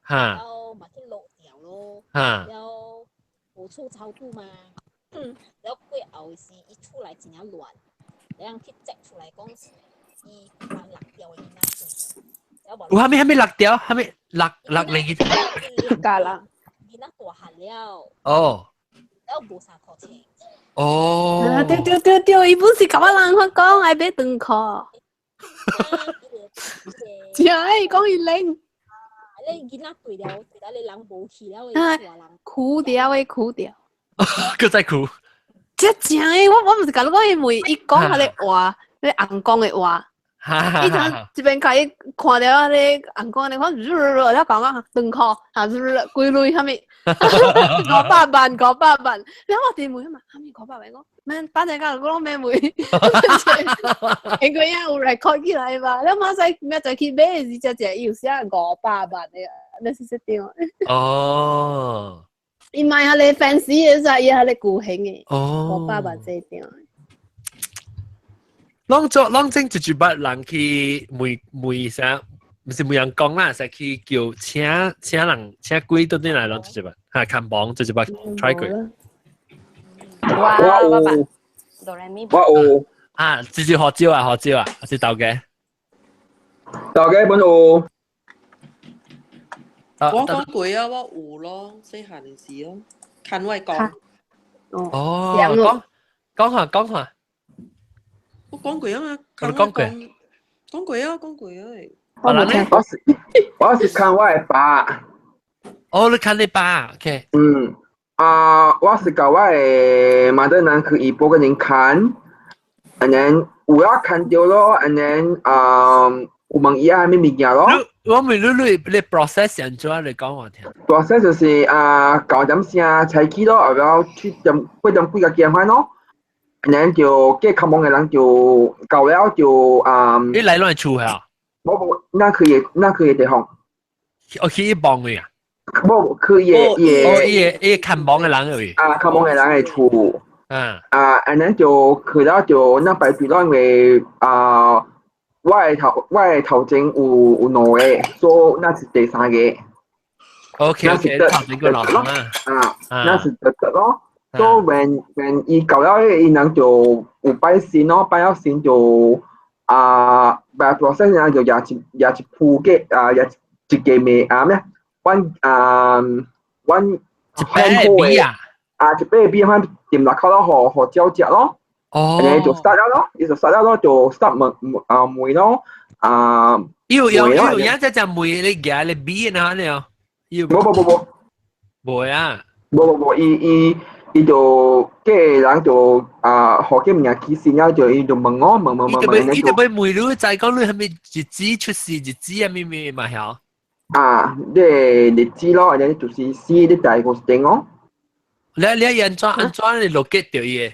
嘛。了嘛去落掉咯。了無厝超度嘛。了過後是伊出來真正亂，然後去摘出來講是伊幫落掉的囡仔做。有啥物啥物落掉？啥物落落零去？加啦。囡仔大漢了。哦。了無衫褲穿。哦。對對對對，伊本是共我人我講愛買長褲。真的，伊講伊冷。你囡仔對了，對了，你人無去了，大人。哭掉的哭掉。閣再哭。這真的，我毋是共你講，因為伊講彼个話，彼個尪公的話。伊從這邊開始看著彼个尪公按呢看，了講啊長褲，啊，幾鐳啥物，500萬500萬，了我佇問嘛，啥物五百萬？我免等陣間我攏免問，因為有 record 起來嘛，了馬仔明仔去買的時才知伊有寫五百萬的，你是設定。哦。伊買彼个 fancy 的啥，伊彼個舊型的。哦。500萬這張。攏做攏總一一捌人去問問啥，毋是問人講啦，是去叫請請人請鬼倒轉來攏一一捌，哈，看房一一捌 try 過。我有，我有。啊，直接學招啊，學招啊，是豆家。豆家本有。我講過啊，我有咯，細漢的時咯，看我講。哦，講講下講下。我講過啊嘛，我講過，講過啊，講過啊。我是看我的爸。哦，你看你爸，OK。嗯，啊，我是共我的媽的人去醫保個人看，and then 有啊看著咯，and then 啊有問伊啊啥物物件咯。我問你你 process 按怎你講我聽。 process 就是啊9點聲早起咯，後尾7點8點幾個見翻咯。然後就計較忙的人就到了就啊。你來亂厝啊？無無，那去的那去的地方。哦，去伊幫的啊？無去伊伊。哦，伊伊看忙的人去。啊，看忙的人的厝。啊，然後就去了就那排隊咯，因為啊，我的頭前有兩個，所以那是第三個。 OK，頭前個兩個啊。啊，那是得得咯。所以 when 伊到了，伊人就有拜神咯，拜了神就啊，拜大細人就舉一舉一鋪個啊，舉一個麵啊咩，阮啊阮一杯米啊，啊一杯米反掂落口咯，予予鳥食咯。哦。然後就 start 了咯，伊就 start 了咯，就 start 問啊問咯，啊。有有有，有只只問你舉你米哪了？無無無無。無啊。無無無，伊伊。伊就個人就啊，學個物件起先了，就伊就問我問問問問，伊就欲問你，知講你係咪日子出世日子啊？咩咩嘛曉？啊，你日子咯，然後就是死你大個定哦。你按怎按怎你落結著伊？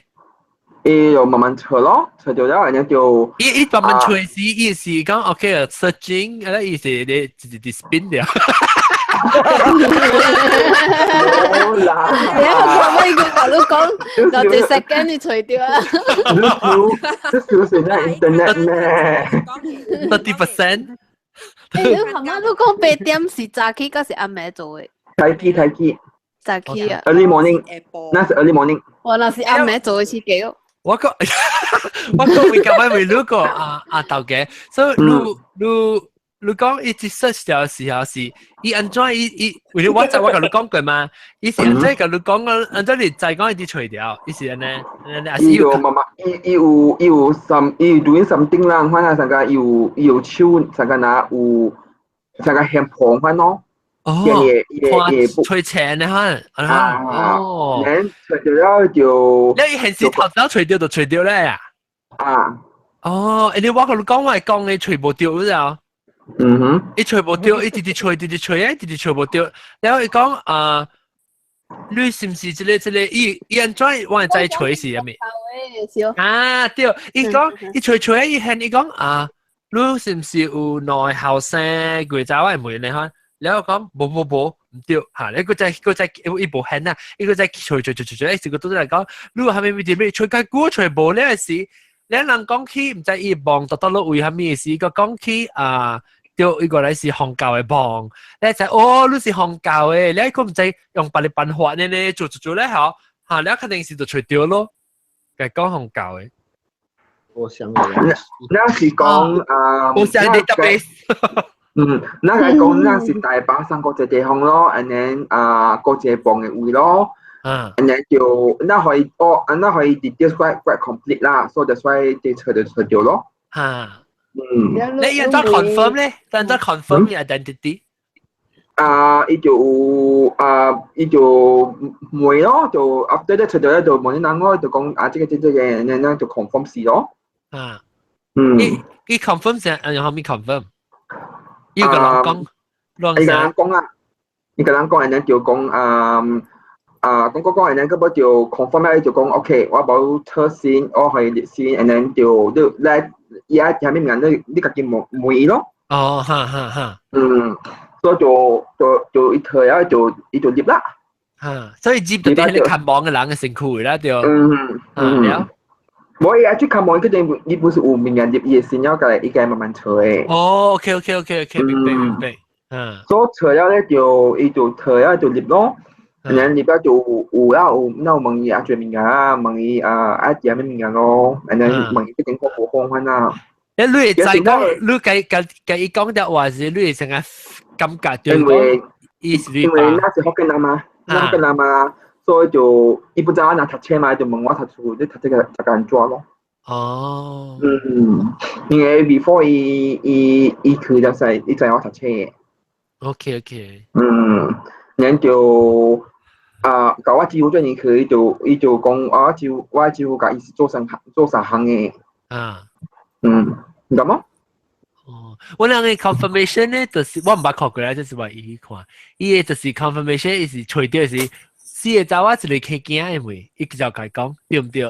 伊就慢慢揣咯，揣著了，然後就伊伊慢慢揣時，伊是講 OK searching，啊，伊是你直直 spin 掉。冇啦！你一個咩叫我都講，就一 second 你除掉啊！這是那 internet 咩？30%。欸，你頭媽你講8點是早起，還是暗暝做的？早起早起。早起啊！Early morning，那是 early morning。我那是暗暝做的時間哦。我講會咁樣會你個啊啊豆家，所以你你。你講伊一 search 的時候是，伊按怎伊伊，為了我知我共你講過嘛，伊是按怎共你講個，按怎你知講伊佇揣著，伊是按呢，按呢。伊有媽媽，伊伊有伊有 some 伊有 doing something 啦，反正上個伊有伊有手上個若有上個現盤款咯。哦，看揣錢的哈，啊，哦，然揣著了就，你現時頭先揣著就揣著咧啊？啊，哦，你我共你講，我講你揣無著了。嗯哼，伊揣無著，伊直直揣，直直揣啊，直直揣無著。然後伊講啊，你是毋是這個這個？伊伊按怎我會知揣是啥物？啊，對，伊講伊揣揣，伊現伊講啊，你是毋是有兩个後生過查某問你哈？然後講無無無，毋對，嚇！你閣再閣再伊無現啊，伊閣再揣揣揣揣揣，一時個拄來講，你有啥物物物揣較久揣無了時，你人講起毋知伊望到到落為啥物時，閣講起啊，對，伊原來是宗教的望，你知哦，你是宗教的，你閣毋知用別个辦法呢呢做做做咧吼，嚇，你肯定是就揣著咯，共講宗教的。我想那是講啊，我想 database。嗯，咱來講，咱是台北三個一個地方咯，and then 啊，閣一個房的位咯，and then 就那可以哦，那可以 details quite quite complete 啦，所以 that's why 啲揣就揣著咯。嚇，嗯，你按怎 confirm 咧？按怎 confirm 你 identity？啊，伊就有啊，伊就問咯，就 after that 揣著咧就問你人咯，就講啊，這個這個，and then 就 confirm 是咯。啊，嗯，伊伊 confirm 先，用啥物 confirm？伊個人講，伊個人講啊，伊個人講，and then 就講啊啊，講講講，and then 個尾就 confirm 咧，就講 OK，我無測先，我可以入先，and then 就你來伊啊，下面人你你家己問問伊咯。哦，哈哈哈。嗯，所以就就就伊退啊，就伊就入啦。哈，所以入就佇彼个看望的人的身軀啦，對。嗯嗯。了。無伊啊，去看望佢哋，伊不是有物件入伊的先，了過來伊家慢慢揣。哦，OK，明白明白。嗯。所以揣了咧，就伊就揣了就入咯。然後入了就有啦有，那有問伊啊做物件啊，問伊啊愛食啥物件咯，然後問伊這間個無方法啊。你你會知講，你共共共伊講的話是，你會成個感覺就因為伊是因為那是福建人嘛，那福建人嘛，所以就伊不知影若讀冊嘛，就問我讀書，你讀這個讀個按怎咯？哦。嗯，因為 before 伊伊伊去就係伊知我讀冊的。 OK。嗯，然後就啊，共我姊夫做年去，伊就伊就講我姊夫我姊夫共伊是做三行做三行的。啊。嗯，你知無？哦，我兩個 confirmation 咧，就是我毋捌看過啦，就是話伊去看，伊个就是 confirmation，伊是揣著是四個查某一个溪囝的未，伊就共講對毋對？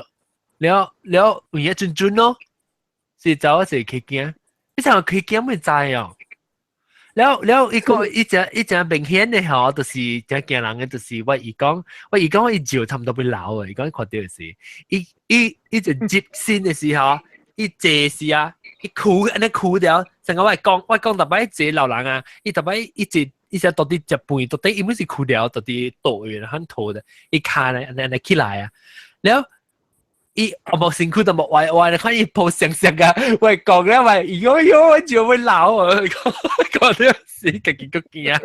了了有影準準咯，四個查某一個溪囝，你像溪囝會知哦。了了，伊個伊誠伊誠明顯的吼，就是誠驚人的，就是我伊講，我伊講伊尿差毋多欲流的，伊講看著是，伊伊伊就入身的時候，伊坐時啊，伊跍按呢跍著，成個我講我講逐擺坐老人啊，伊逐擺伊坐伊說到底食飯，到底伊本是跍著，到底倒位很拖的，伊跤咧按呢按呢起來啊，了。伊我無身軀都無歪歪，你看伊抱雙雙啊，我講了咪，喲喲，我就會老啊，講了是家己閣驚。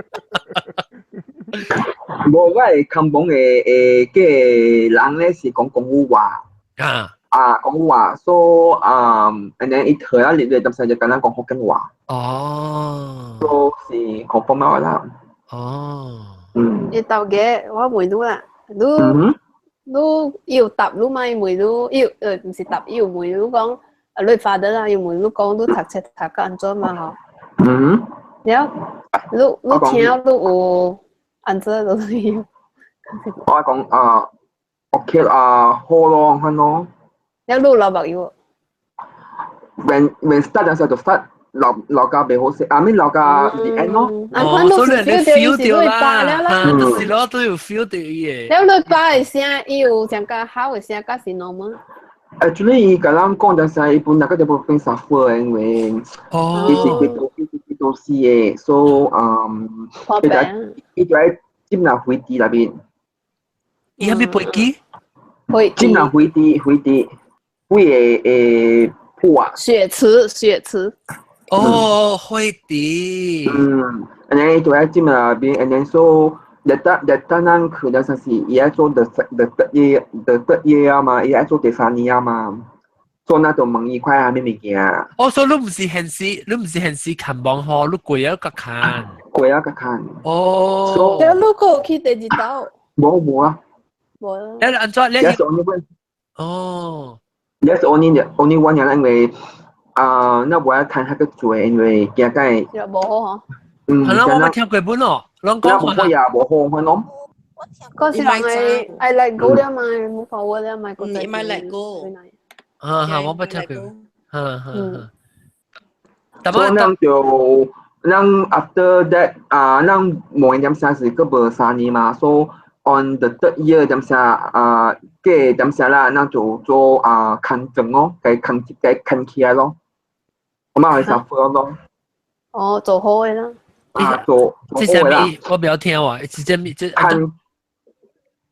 無，我會看房的的個人咧是講廣府話。啊。啊，廣府話，所以啊，and then 伊退啊入來，當時就敢若講福建話。哦。所以是 confirm 啦。哦。嗯。你頭家，我問你啦，你。你伊有答你嘛？伊問你，伊有毋是答，伊有問你講，啊，你 father 啦，伊問你講你讀冊讀甲按怎嘛吼？嗯。了，你你聽你有按怎就是有。我講啊，OK 啊，好咯，咁咯。了，你有流目油？ When start 陣時就 start 流流甲袂好勢，啊咪流甲 the end 咯。啊，所以你 feel 著啦，啦，就是咯，都有 feel 著伊个。了，你爸的聲，伊有上較好的聲，較是 normal。 Actually，伊共咱講陣時，伊本來個就無變 suffer，因為伊是幾多伊是幾多死的，所以嗯，伊就伊就喺進入飛機內面。伊啥物飛機？飛進入飛機飛機飛的的鋪啊。雪池雪池。哦，飛機。嗯，and then 伊就喺進入內面，and then so 日等咱去了，就是伊愛做 the third year 啊嘛，伊愛做第三年啊嘛，所以那就問伊塊啥物物件。哦，所以你毋是現時，你毋是現時牽亡吼，你過了閣牽。過了閣牽。哦。了你閣有去第二道？無無啊。無啊。你按怎？你 Yes, only one. 哦。 Yes, only only one 因為啊，那我要看彼個做，因為驚解。又無好嗬。嗯。係啦，我冇聽過本咯，攏講無好也無好，可能。嗰時人係愛 let go 了嘛，冇 forward 了嘛，你咪 let go。啊哈，我冇聽過。哈哈哈。所以咱就咱 after that 啊，咱無點啥是閣無3年嘛，所以 on the third year 點啥啊，過點啥啦，咱就做啊牽床咯，共牽共牽起來咯，我嘛會 suffer 咯。哦，做好的啦。啊，做這啥物我不要聽喎，是這物這牽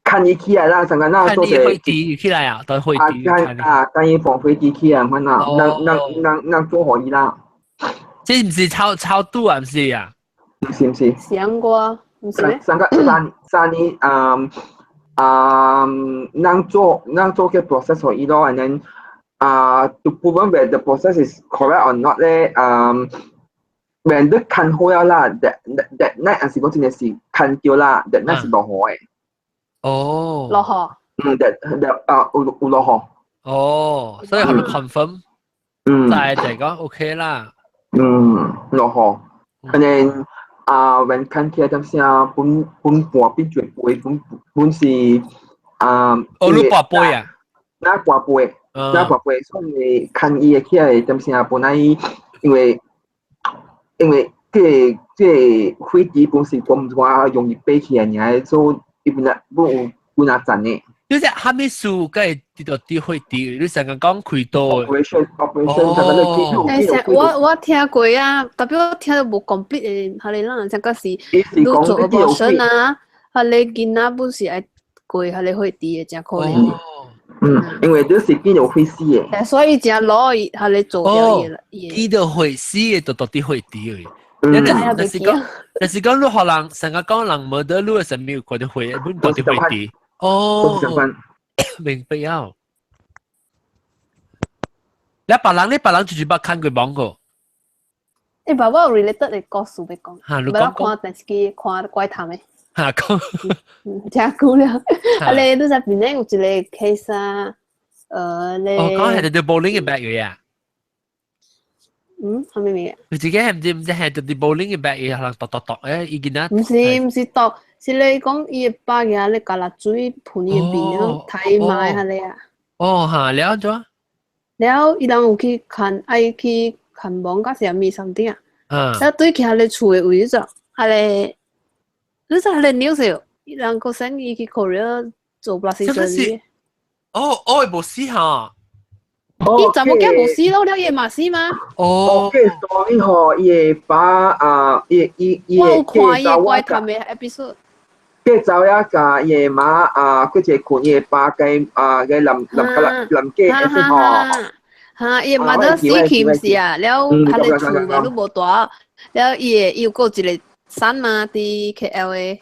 牽伊起來啦，成個那做者火池起來啊，對火池。啊，牽伊放火池起來，款啊，咱咱咱咱做予伊啦。這毋是超超度啊，毋是啊？毋是毋是。想過，毋是咩？三個三三年啊啊，咱做咱做個 process 予伊咯，and then 啊，to prove whether the process is correct or not 咧，啊。when 你牽好了啦，that that night 還是講真的是牽著啦，that night 是落雨的。哦。落雨。嗯，that that 啊有有落雨。哦，所以係咪 confirm？嗯。就係就講 OK 啦。嗯，落雨。and then 啊，when 牽起來點聲，本本半變絕背，本本是啊。哦，你跋杯啊？那跋杯，那跋杯，所以牽伊會起來點聲，本來因為。因為這個這個火池本是講唔話容易爬起來，爾所以伊本來本有幾若層的。你這啥物事會得著佇火池？你成日講開刀的。 operation operation，欸，我我聽過啊，特別我聽到無 complete 的，彼个人，這個是你做 abortion 啊，彼个囡仔本是愛過彼个火池的，誠可憐。嗯，因為你是見到會死的。所以誠老伊，彼个做掉伊見到會死的，就著佇火池的。嗯，但是講，但是講你予人成日講人無得你的生命有看著火，本著佇火池。哦，明白啊。你別人，你別人就是捌看過網個。欸，爸我有 related 的故事欲講。哈，你講。看電視機看怪談的。哈，講。誠久了。啊，你你知邊個有一個 case 啊？你。哦，講係佇 bowling 的白嘅啊。嗯，啥物物？佢自己係毋知毋知係佇 bowling 的白嘅，可能剁剁剁誒，伊囡仔。毋是毋是剁，是你講伊的爸舉咧加落水噴伊的面了，刣賣彼个啊。哦，哈，了按怎？了，伊人有去牽，愛去牽亡，抑是啥物 something 啊？嗯。了對去彼个厝的位置，彼个，你知彼个 news 伊人閣 send 伊去 Korea 做 plastic surgery。哦哦，伊無死哈。伊查某囝無死咯，了伊嘛死嗎？哦。個 story 吼，伊的爸啊，伊伊伊我有看伊的怪談的 episode。個查某仔共伊的媽啊，閣一個困伊的爸佮啊個男男男男囝是吼。哈，伊的媽都死去毋是啊？了，彼个厝嘛都無大，了伊的伊有閣一個 son 嘛，佇 KL 的，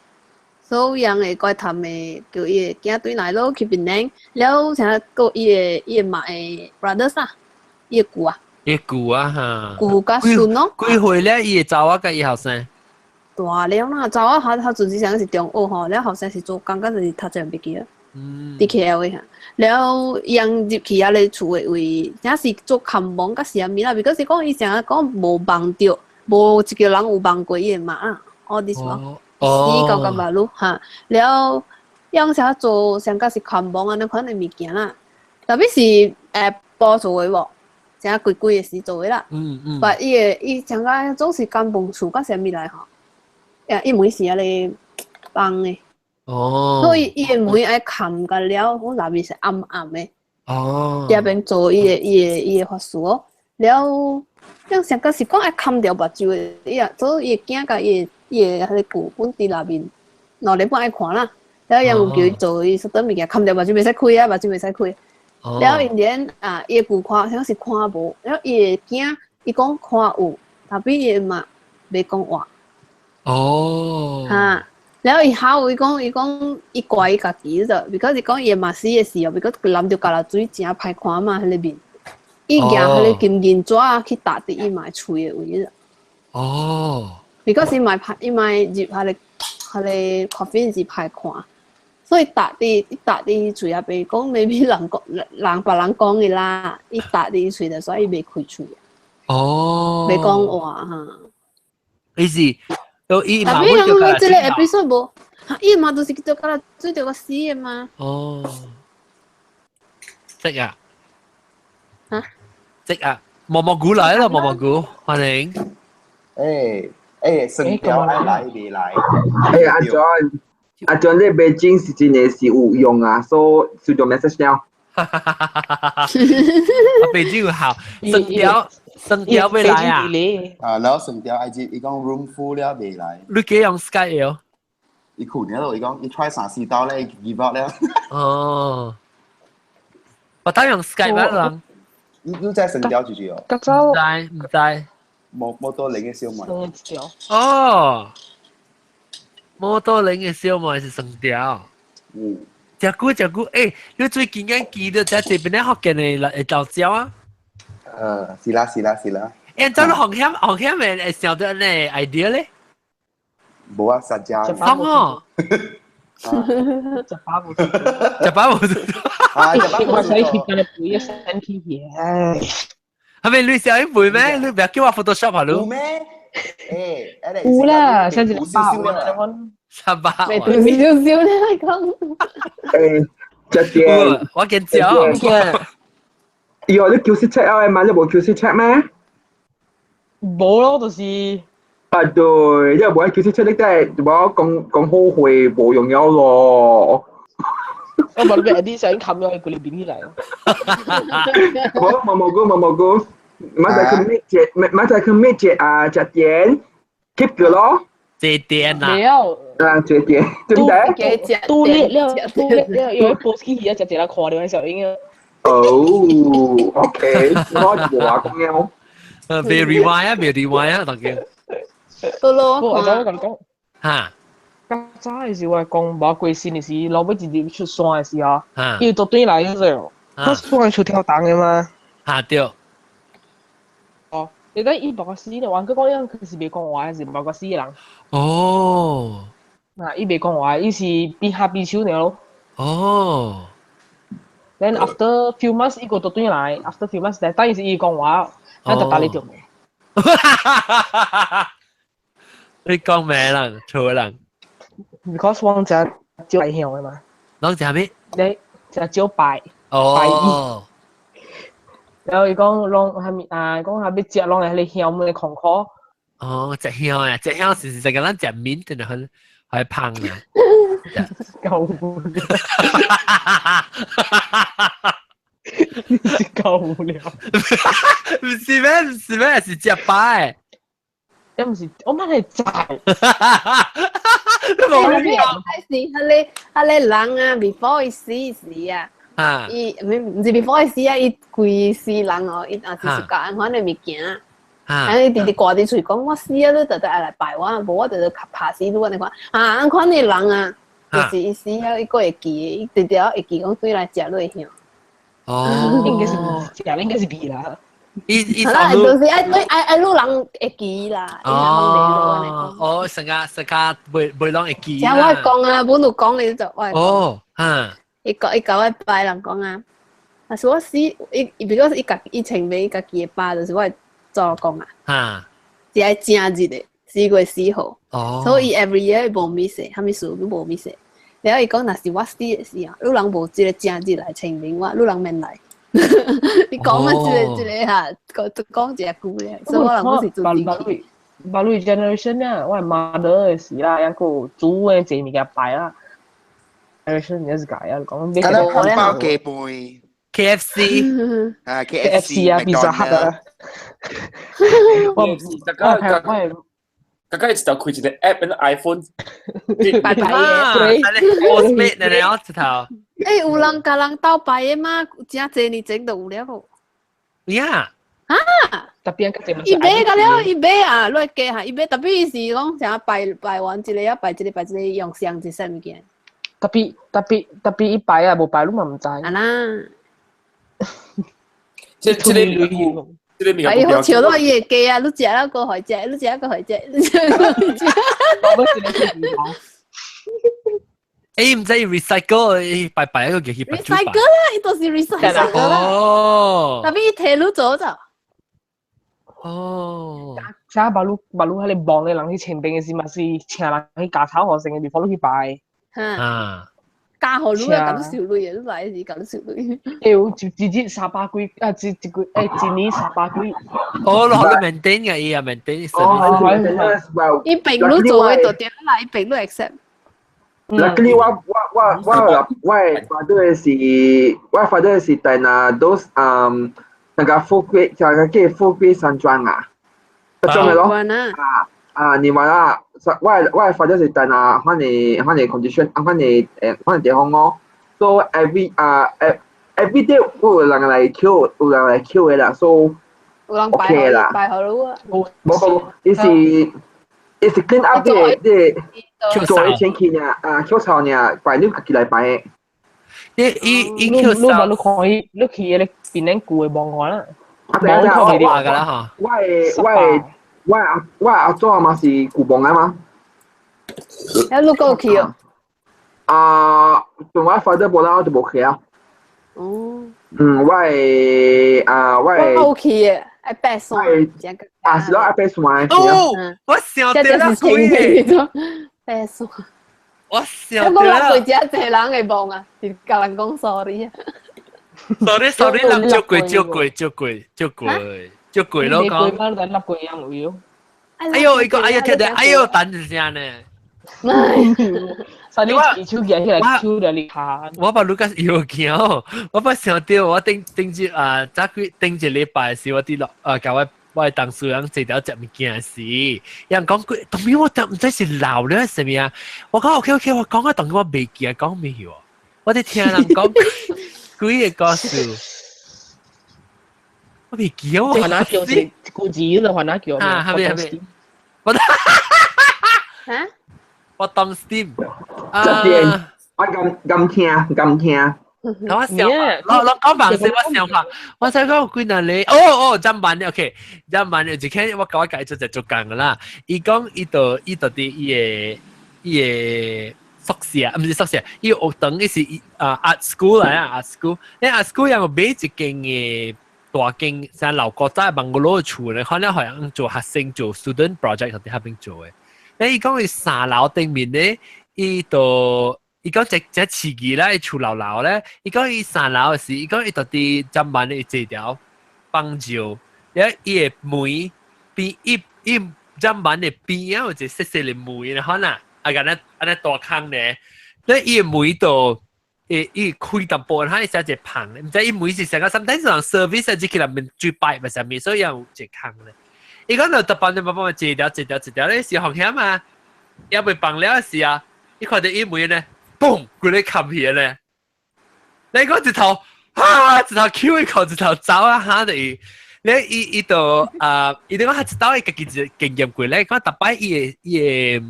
所以人會怪談的，叫伊的囝轉來咯去檳城，了啥閣伊的伊的媽的 brothers 啊，伊的舅啊。伊舅啊哈。舅佮孫咯。幾歲咧？伊的查某佮伊後生？大了啦，查某較較陣時陣是中學吼，了後生是做工，閣是讀冊袂記了。佇 KL 的哈，了伊人入去遐个厝的位，正是做牽亡，抑是啥物啦？because 是講伊成日講無夢著，無一個人有夢過伊的媽啊，all this 咯，死到感覺汝哈，了伊成做上較是牽亡按呢款的物件啦，特別是埔做的無，成貴貴的時做的啦。但伊的伊上較總是監房厝抑啥物來吼，伊門是遐个放的。哦。所以伊的門愛冚甲了，我內面是暗暗的。遐邊做伊的伊的伊的法事哦，了，像上個是講愛冚著目睭的，伊啊，所以伊的囝佮伊的伊的彼个舅本佇內面，兩日本愛看啦，了伊有叫伊做伊啥物物件，冚著目睭袂使開啊，目睭袂使開。了因連啊，伊的舅看，像是看無，了伊的囝伊講看有，但是伊的媽袂講話。哦。哈。了伊吼，伊講伊講伊怪伊家己就，because 伊講伊嘛死的時候，because 淋著加落水誠歹看嘛，彼个面。伊舉彼个金銀紙去搭佇伊媽喙的位啦。Because 伊嘛歹，伊嘛入彼個 coffin 是歹看，所以搭佇喙仔邊講，maybe 人講人別人講的啦，伊搭佇喙就所以袂開喙。袂講話哈。伊是，伊特別人講這個 episode 無，伊嘛就是叫做做著個死的嘛。哦，識啊？嚇？識啊！毛毛菇來啦，毛毛菇，歡迎。欸，生條愛來未來？欸，阿 John，阿 John，你北京是真的是有用啊，所以收到 message 了。北京有效，生條生條未來啊！啊，然後生條愛伊講 room full 了未來。你幾用 Skype 哦？伊困了，伊講伊 try 三四刀咧，give up 了。哦，我當用 Skype 啊人。你知生條就是哦？唔知唔知。摩多零的小妹。哦，摩多零的小妹是生條。嗯。食久食久，欸，你最近間記得在這邊咧福建的來老椒啊？是啦是啦是啦。欸，怎紅險紅險的會想到呢 idea 咧？無啊，實家。什麼？食飽無？食飽無？啊，食飽無？我使去跟你背一身體嘢。係咪你想背咩？你唔要叫我 Photoshop 啊？有咩？欸，有啦，上一百我三百。未到少少咧講。欸，只點？我見招。哟，你 QC check 了嘛？你無 QC check 咩？無咯，就是。啊對，因為無 QC check，你真係無講講好話無用了咯。我問你啲相冚咗喺佢裏邊起嚟。無毛毛菇毛毛菇，馬仔去咩節？馬仔去咩節啊？食點 keep 住咯。這點啊？沒有。啊，這點對唔對？拄熱了，拄熱了，因為 post 起去啊，食一個看到小英啊。哦，OK，我就無話講了。別 rewind 啊，別 rewind 啊，當然。到咯，我我跟你講。嚇！較早的時我講無過身的時，老尾一日出山的時候，伊就轉來嗰陣，佢山出跳動的嘛。嚇對。哦，你睇伊無個死咧，我佢講伊佢是袂講話，是無個死的人。哦。嗱，伊袂講話，伊是邊下邊手爾咯。哦。 Then after few months，伊個就轉來，after few months，等於是伊講話，咱就打你條命。你講咩人？錯人。 Because 我食少拜香的嘛。攏食咩？你食少拜。哦。然後伊講攏啥物啊？講啥物食攏係你香的空殼。哦，食香啊！食香是是個咱食麵，真係很很胖啊。夠無聊。你是夠無聊。唔是咩？唔是咩？是食拜。也毋是，我捌係知。你無你是彼個人啊，before 伊死時啊，伊毋是 before 伊死啊，伊規世人哦，伊也是屬按款的物件，啊，伊直直掛佇喙講，我死啊，你特特愛來拜我，無我就拍死你按呢款。啊，按款的人啊，就是伊死了，伊閣會記，伊直直會記講對來食你的香。哦，應該是食，應該是味啦。伊啦，就是愛對愛愛路人會記啦。哦，哦，成個成個袂袂攏會記啦。像我講啊，本來講你就我。哦，哈。伊甲我拜人講啊，啊是我死，伊比如講伊家伊清明伊家己的爸，就是我的祖公啊。哈。是愛正日的，4月4號。哦。所以 every year 無 miss，啥物事都無 miss。然後伊講，若是我死的時候，路人無這個正日來清明我，路人免來。你講乜這個這個哈，講講一句咧，所以我人攏是做進去。別類 generation 啊，我 mother 的時啦，抑閣煮的濟物件拜啦。generation 也是改啊，講咩？敢若漢堡雞飯，KFC 啊，KFC 啊，Pizza Hut 啊。我唔是，大家大家一頭開一個 app，跟 iPhone，拜拜嘅，我咩嚟了？一頭。欸，有人共人鬥拜的嗎？真濟年前就有了無？呀！啊！特別較濟伊買個了，伊買啊，落加哈，伊買特別伊是講啥拜拜完一個啊，拜一個拜一個用上一啥物件。特別特別特別伊拜啊，無拜你嘛毋知。啊啦。這個物件哎，好笑咯！伊會記啊，你食了個海食，你食個海食，你食個海食。欸，毋知 recycle，伊拜拜一個叫去白 recycle 啦，伊都是 recycle 啦。哦。特別伊提你做就。哦。啥把路把路喺你望嘅人去前邊嘅時，嘛是請人去夾草學成嘅地方，你去拜。啊。加好你啊，搞到少女啊，你來時搞到少女。欸，有一一日三百幾啊，一一個欸，一年三百幾。哦，你學你 maintain 嘅，伊啊 maintain。哦，伊並你做嘅就對啦，伊並你 accept。 Luckily 我 father 是我 father 是在那 those 那個富貴，那個叫富貴山莊啊，嗰種嘅咯。啊啊，你話啦，我 father 是在那反正反正 condition，反正反正地方咯。So every 啊 every day 有人來 Q，有人來 Q 嘅啦，so 有人 OK 啦。拜好咯啊。冇冇，伊是伊是 clean up 啲啲做一千去呢，啊，扣草呢，擺你家己來擺的。你伊伊你你把你看伊，你去迄個邊頂舊的網看啦。啊對啊對啊，我㗎啦嚇。我的我阿祖阿媽是舊網的嘛。啊，你閣有去哦？啊，從我 father 無啦，我就無去啊。哦。嗯，我的啊，我的。我有去的，愛爬山。啊，是咯，愛爬山的。哦，我想到啦，鬼的。爬山。我想到啦。我落過遮濟人會望啊，是共人講 sorry 啊。 sorry sorry，人照過照過照過照過照過咯講。過立過樣有。哎呦，伊講哎呦，聽到哎呦，等一聲呢。所以你手舉起來，手來你卡。我把盧卡斯又驚，我把想到我頂頂一啊，早幾頂一禮拜時，我佇落啊，共我我同事人坐條食物件時，人講過，當面我都毋知是老了啥物啊。我講 OK OK，我講啊，當我袂記啊，講咩去？我佇聽人講幾個故事，我袂記哦。還哪叫一句字就還哪叫？啊，係咪係咪？我嚇？我當 Steam 啊！我咁咁聽咁聽。我想，我我講白先，我想法，我想講幾若咧，哦哦，真慢咧，OK，真慢咧，一開我甲我家做就做工噶啦。伊講伊就伊就佇伊個伊個宿舍，毋是宿舍，伊學堂伊是啊 art school 來啊 art school，咧 art school 有買一間嘅大間，像老古早網絡厝咧，可能好像做學生做 student project 佇遐邊做嘅。咧伊講伊三樓頂面咧，伊就伊講這這刺激啦，伊厝樓樓咧，伊講伊三樓的時，伊講伊就佇砧板咧坐條放尿，了伊的門邊伊伊砧板的邊仔有一個細細的門咧，可能啊，共咱按呢大空咧，咧伊的門就伊伊開淡薄，他伊寫一個棚咧，毋知伊門是啥個，sometimes 人 service 啊，只去內面水擺嘛啥物，所以有一個空咧。伊講就特別你慢慢坐條坐條坐條咧是風險啊，也未放了時啊，伊看到伊門咧。嘣，規個冚起咧！你講一頭，啊，一頭 Q 一口，一頭走啊，哈的伊，你伊伊就啊，伊就講他知道伊家己一經驗過咧，講逐擺伊的伊的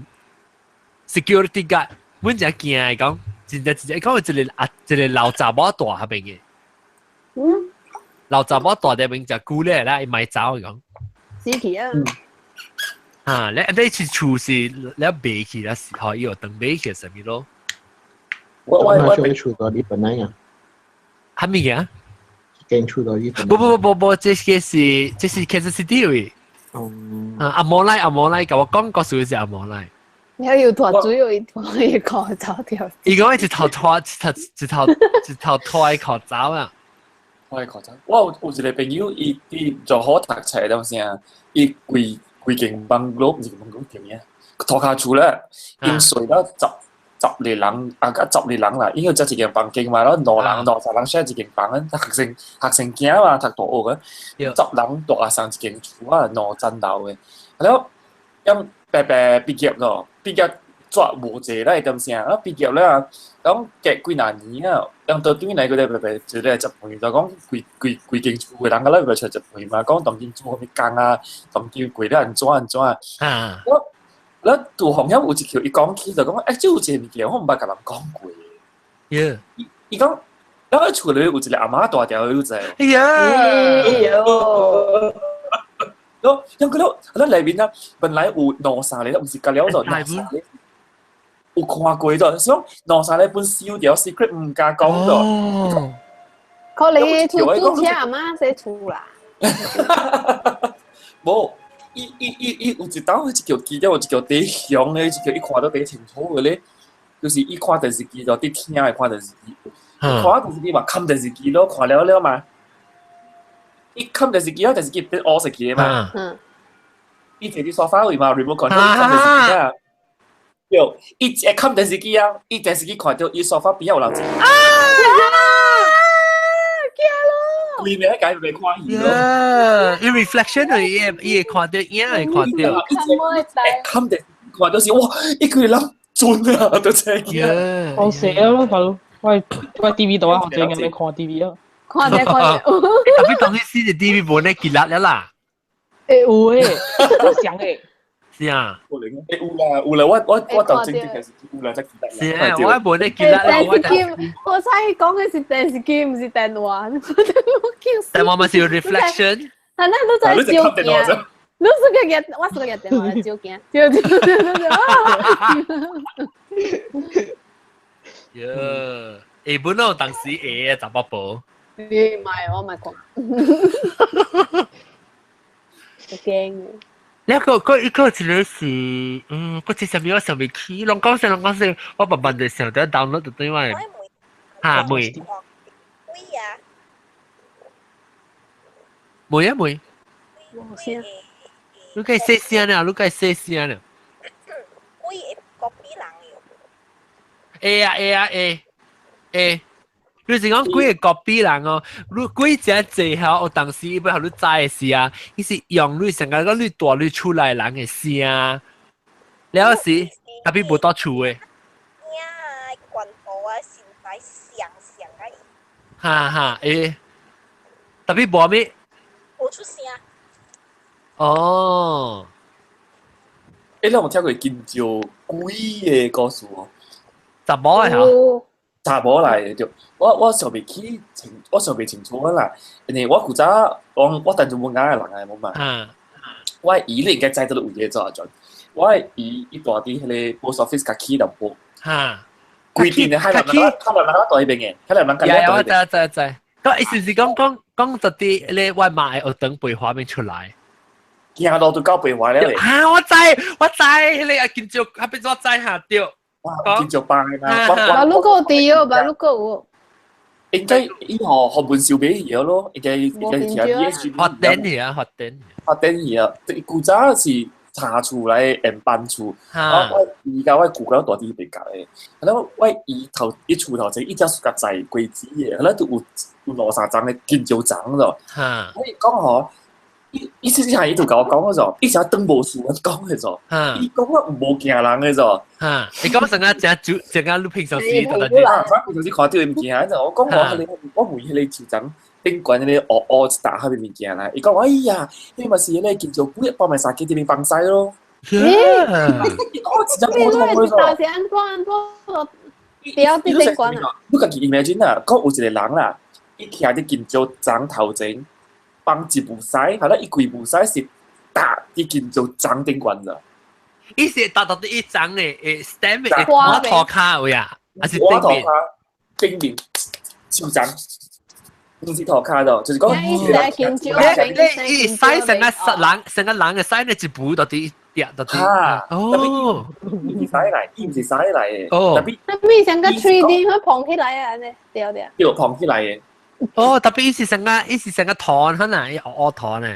security guard，阮真驚講，真正真正，伊講有一個啊，一個老查某大彼邊嘅，老查某大佇邊食久咧啦，伊賣走伊講。死去啊！啊，你你是厝是你賣去啦，是吼，伊有當買去啥物咯？我我我厝到日本來啊！哈物件？間厝到日本。不不不不不，這個是這是 Kansas City 位。啊，阿摩來阿摩來，共我講故事是阿摩來。你還有拖水有一拖一口走掉。伊講一頭拖一頭一頭一頭拖一口走啊！拖一口走。我有有一個朋友，伊伊就好讀冊，當時啊，伊規規間 bungalow 毋是 bungalow 叫咩？塗跤厝咧，𪜶睡到十十個人，啊，甲十個人啦，因為才一間房間嘛，然後兩人兩三人 share 一間房間，學生學生囝嘛，讀大學嘅，十人住仝一間厝啊，兩層樓嘅，了咁白白畢業咯，畢業紙無濟啦，點聲啊？畢業了，講隔幾若年啊，人倒轉來閣咧白白坐咧食飯，就講規規規間厝的人閣咧白出來食飯嘛，講當今做啥物工啊，當今過了按怎按怎啊。我咱杜洪遐有一條，伊講起就講，欸，這有一個物件，我毋捌共人講過。伊伊講，然後厝裏有一個阿媽大條，你知？哎呀！哎呦！咯，因為佢咧，內面啊，本來有兩三個，毋是隔了就兩三個，有看過咗，所以兩三個本燒掉 secret 毋敢講咗。可能厝主車阿媽洗厝啦。無，伊伊伊伊有一當一叫記得有一叫第響咧，一叫伊看到第清楚嘅咧，就是伊看電視機就佇廳會看電視機，看電視機嘛，冚電視機咯，看了了嘛。伊冚電視機啊，電視機變烏色去的嘛。伊坐佇沙發位嘛，remote control 冚電視機啊。對，伊一冚電視機啊，伊電視機看到伊沙發邊仔有人坐。啊！驚咯！規暝家袂看戲咯。伊 reflection 伊伊會看到，影會看到。冚電視看到是哇，伊個人準啊，都這樣。我死咯，大佬，我我 TV 度啊，我最近咪看 TV 啊。看者看者，特別當時是 TV 無咧記錄了啦。欸有誒，我想誒。是啊。有欸有啦有啦，我我我頭前電視機有啦，才記得。是啊，我無咧記錄。電視機，我猜講嘅是電視機，毋是電話。電話嘛是有 reflection。啊，咱都在照鏡。你是個日，我是個日電話來照鏡，照照照照照。喲，欸本來當時會查某婆。你唔係，我唔係講。我驚。你個個一個一個是，嗯，個這上面我想袂起，攏講聲攏講聲，我慢慢就想得 download 就對我。嚇妹。鬼啊！妹啊妹。無聲。你該細聲啦，你該細聲啦。鬼會 copy 人喲。會啊會啊會，會。你是講鬼會 copy 人哦？你鬼真濟吼，有當時伊欲予你知的時啊，伊是用你上個講你蹛你厝內人的聲，了時特別無蹛厝的。影啊，懸圖啊，身材像像啊。哈哈，欸，特別無咩？無出聲。哦。欸，你有聽過金石鬼的故事無？查某的吼？查某來的對，我我想袂起清，我想袂清楚啦。因為我古早我我當做文雅的人來無嘛。我姨你應該知道有個做陣，我姨伊住佇彼個 post office 較起淡薄。哈。規定的海南人，海南人住彼邊的，海南人較了我知知知。咁意思是講講講就佇咧我媽的學堂背畫面出來。行路就到白樺了咧。啊！我知我知，彼個啊金石，啊變做我知下對。金石班的嘛。馬路個對哦，馬路個有。應該伊吼學文小尾去咯，應該應該是聽 B S G。發電去啊，發電。發電去啊！古早是查厝來延班厝，啊我姨佮我舅舅蹛佇彼邊的，啊我我姨頭伊厝頭前伊才是共栽果子的，啊就有有兩三叢的金蕉欉咯。我伊講吼。伊伊細細漢伊就共我講嗰種，伊成日無事我講嘅種，伊講我無驚人嘅種。你講成個成煮成個你平常時就得。我平常時看到伊物件，我講我彼個我問彼個樹叢頂懸彼個烏烏一沓彼個物件啦，伊講哎呀，彼嘛是彼個金石鬼包埋三雞佇邊放屎咯。伊講我真正普通嘅種。是按怎按怎對佇頂懸啊？你家己 imagine 啦，講有一個人啦，伊徛佇金石叢頭前。放一步屎，後來伊規步屎是打已經就長頂懸了。伊是打到一張的，誒 stem 的，我塗跤有呀，還是頂面？頂面樹叢，毋是塗跤的，就是講。你伊屎成個人，成個人的屎咧一步到底跌到底。哦，毋是屎來，伊毋是屎來的。哦，特別。那咪成個 3D 佢膨起來啊？呢對對。對，膨起來的。哦，特別伊是成個，伊是成個糖，可能伊烏烏糖呢。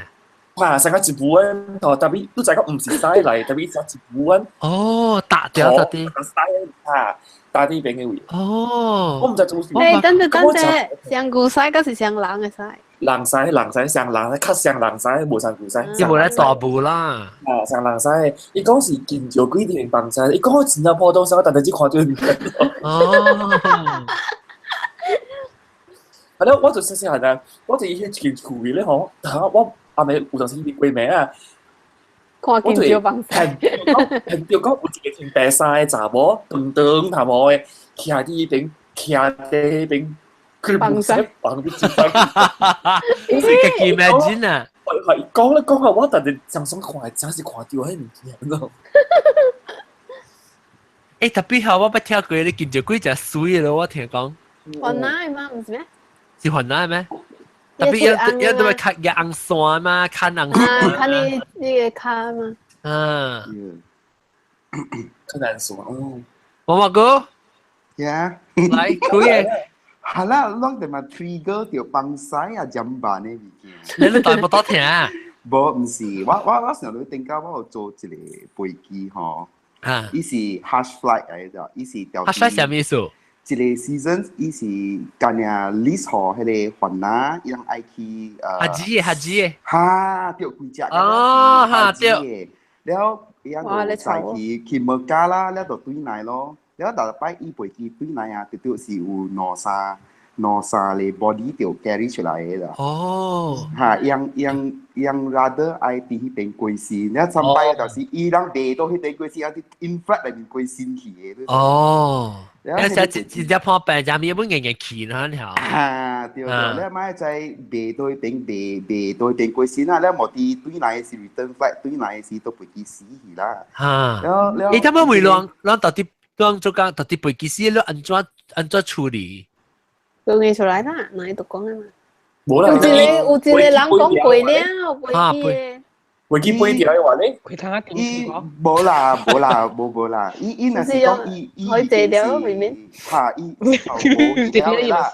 啊，成個一部分，哦，特別你知講毋是屎來，特別是一部分。哦，打掉特別。屎啊，打佇邊個位。哦。我毋知做事。欸，等陣等陣，上古屎閣是上人的屎。人屎，人屎，上人較上人屎，無上古屎。伊無咧大步啦。啊，上人屎，伊講是金石鬼佇邊放屎，伊講我真正普通屎，我逐日只看到。哦。係咯，我就細細漢啊，我就伊迄間厝咧吼，我阿妹有當時去過暝啊，看金石放屎，聽著講有一個穿白衫的查某，長長頭毛的，徛佇彼邊，徛佇彼邊，佢唔使放啲節你自己 imagine 啊！係講咧講下，我特別想想看，真是看到彼物件，你知無？欸，特別好，我捌聽過你見著幾隻水咯，我聽講。雲南嘛，毋是咩？是雲南咩？特別要要對咪看紅山嘛，看紅山。啊，看你你個跤嘛。啊。看紅山哦。毛毛哥。 Yeah。來，可以。係啦，攏著嘛 trigger 著放屎啊，砧板的物件。你你大無多聽？無，毋是，我上日頂下我有坐一個飛機吼。啊！伊是 hush flight 來的，伊是調。 hush flight 啥物意思？一個 season，伊是干爾 list 予彼個番仔，伊人愛去客機的，客機的。哈，對，幾隻。哦，哈對。了，伊人就載去去摩加啦，了就轉來咯。了，逐擺伊飛機轉來啊，就就是有兩三兩三個 body 就 carry 出來的啦。哦。哈，伊人伊人伊人 rather 愛佇彼邊過身，了三擺就是伊人袂到彼邊過身，啊佇 in flight 內面過身去的。哦。一隻一隻破病，就咪本硬硬去啦，你嚇。啊，對對，你咪在袂到彼邊，袂袂到彼邊過身啊，了無佇轉來是 return flight，轉來時都飛機死去啦。啊。了了。你他媽會亂亂到底亂做工，到底飛機死，你按怎按怎處理？講會出來啦，哪裡都講啊嘛。無啦，有一個有一個人講過了，飛機的。飛機飛掉的話咧，佢睇下電視無啦無啦無無啦，伊伊若是講伊伊可以借掉明明。嚇伊頭無了啦，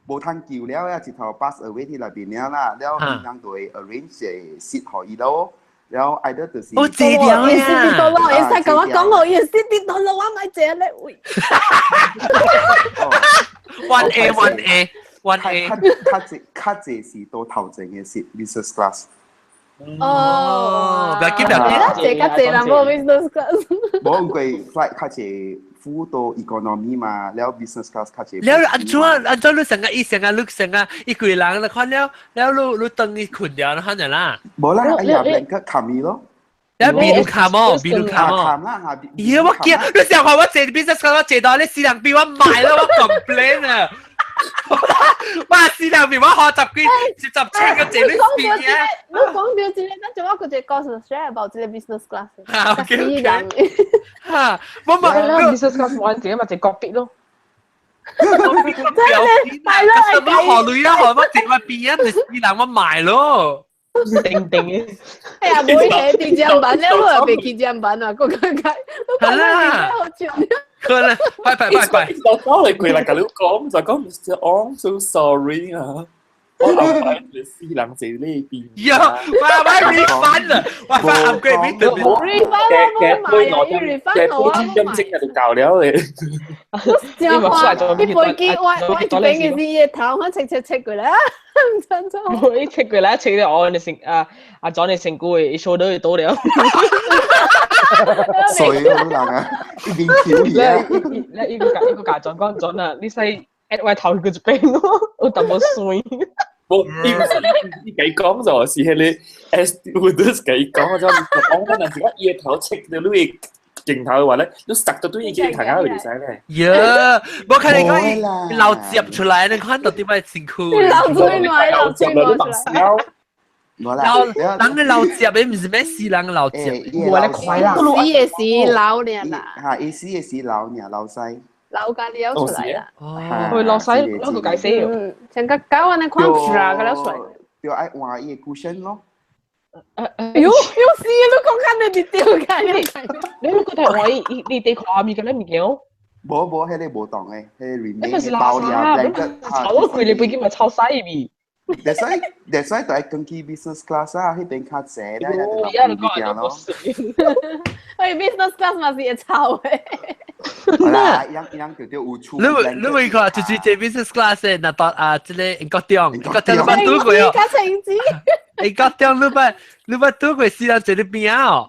無通救了啊！一頭 pass away 佇內邊了啦，了伊人就會 arrange 一個 seat 予伊咯。了 either 就是我借掉啊！伊死佇倒落，伊使共我講哦，伊死佇倒落，我莫坐咧位。 One A one A one A，較較濟較濟是到頭前的 seat business class。哦，不要緊不要緊，坐較濟人無 business class。無因為 flight 較濟付到 economy 嘛，了 business class 較濟。了按怎按怎你成個伊成個你成個伊規人你看了了你你等伊睏掉你看著啦。無啦，哎呀，blanket 冚伊咯。了比如卡麼？比如卡麼？冚啦嚇。咦！我驚，你成日話我坐 business class，我坐到你死人比我買了，我 complain 啊！哇！死人比我學十幾十千個坐你邊啊！你講到這個，咱就我閣一個故事 share about 這個 business class。嚇！OK OK。嚇！我嘛 business class 玩自己嘛就國別咯。真係大佬係學女啊，學乜坐乜邊啊？你死人我買咯。定定嘅。哎呀，無係佇砧板了，我也袂去砧板啊，閣較較，係啦。可能，拜拜拜拜。我走嚟過來共你講，就講 Mr. Ong so sorry 啊。我後擺你死人坐呢邊。呀，我我 refund 啦，我發 upgrade 俾對面。 refund 我冇買啊，refund 我冇買。金精就教了你。真話，你飛機我我一邊嘅是伊個頭，我切切切過來啊，毋知怎。無伊切過來，切了哦，你成啊啊，裝你身軀的，伊手都會倒了。水好人啊，一邊跳起啊。你伊個伊個假裝講裝啊，你使按我頭去一邊咯，有淡薄水。無，伊毋是伊家講就是彼個 S 我都是家講，就講可能是講伊個頭切到你個鏡頭的話咧，你實到對伊個頭殼就會使咧。呀，我看你講老接出來，你看到點解辛苦？老嘴來，老嘴來出來。無啦，老人嘅老接的，毋是咩死人嘅老接，無咧快啦，死的死老爾啦。嚇，伊死的死老爾老西。老家了出來啦。哦，老西老個解釋。嗯，像個狗按呢款出來個了出來。對，愛換伊個 cushion 咯。哎呦，有死你講看你佇丟開你。你你覺得我伊你地看物件咧物件？無無，彼個無同的，彼個 remain 包爾 blanket。炒我貴你飛機嘛炒屎味。 That's why 就愛轉去 business class 啊，彼邊較濟咧，就物件咯。喂，business class 嘛是會臭的。係啦，伊人伊人就對有厝。你你會看，就是這 business class 的，若到啊，這個英國中，英國中你捌拄過哦。較清子。英國中你捌你捌拄過死人坐你邊哦。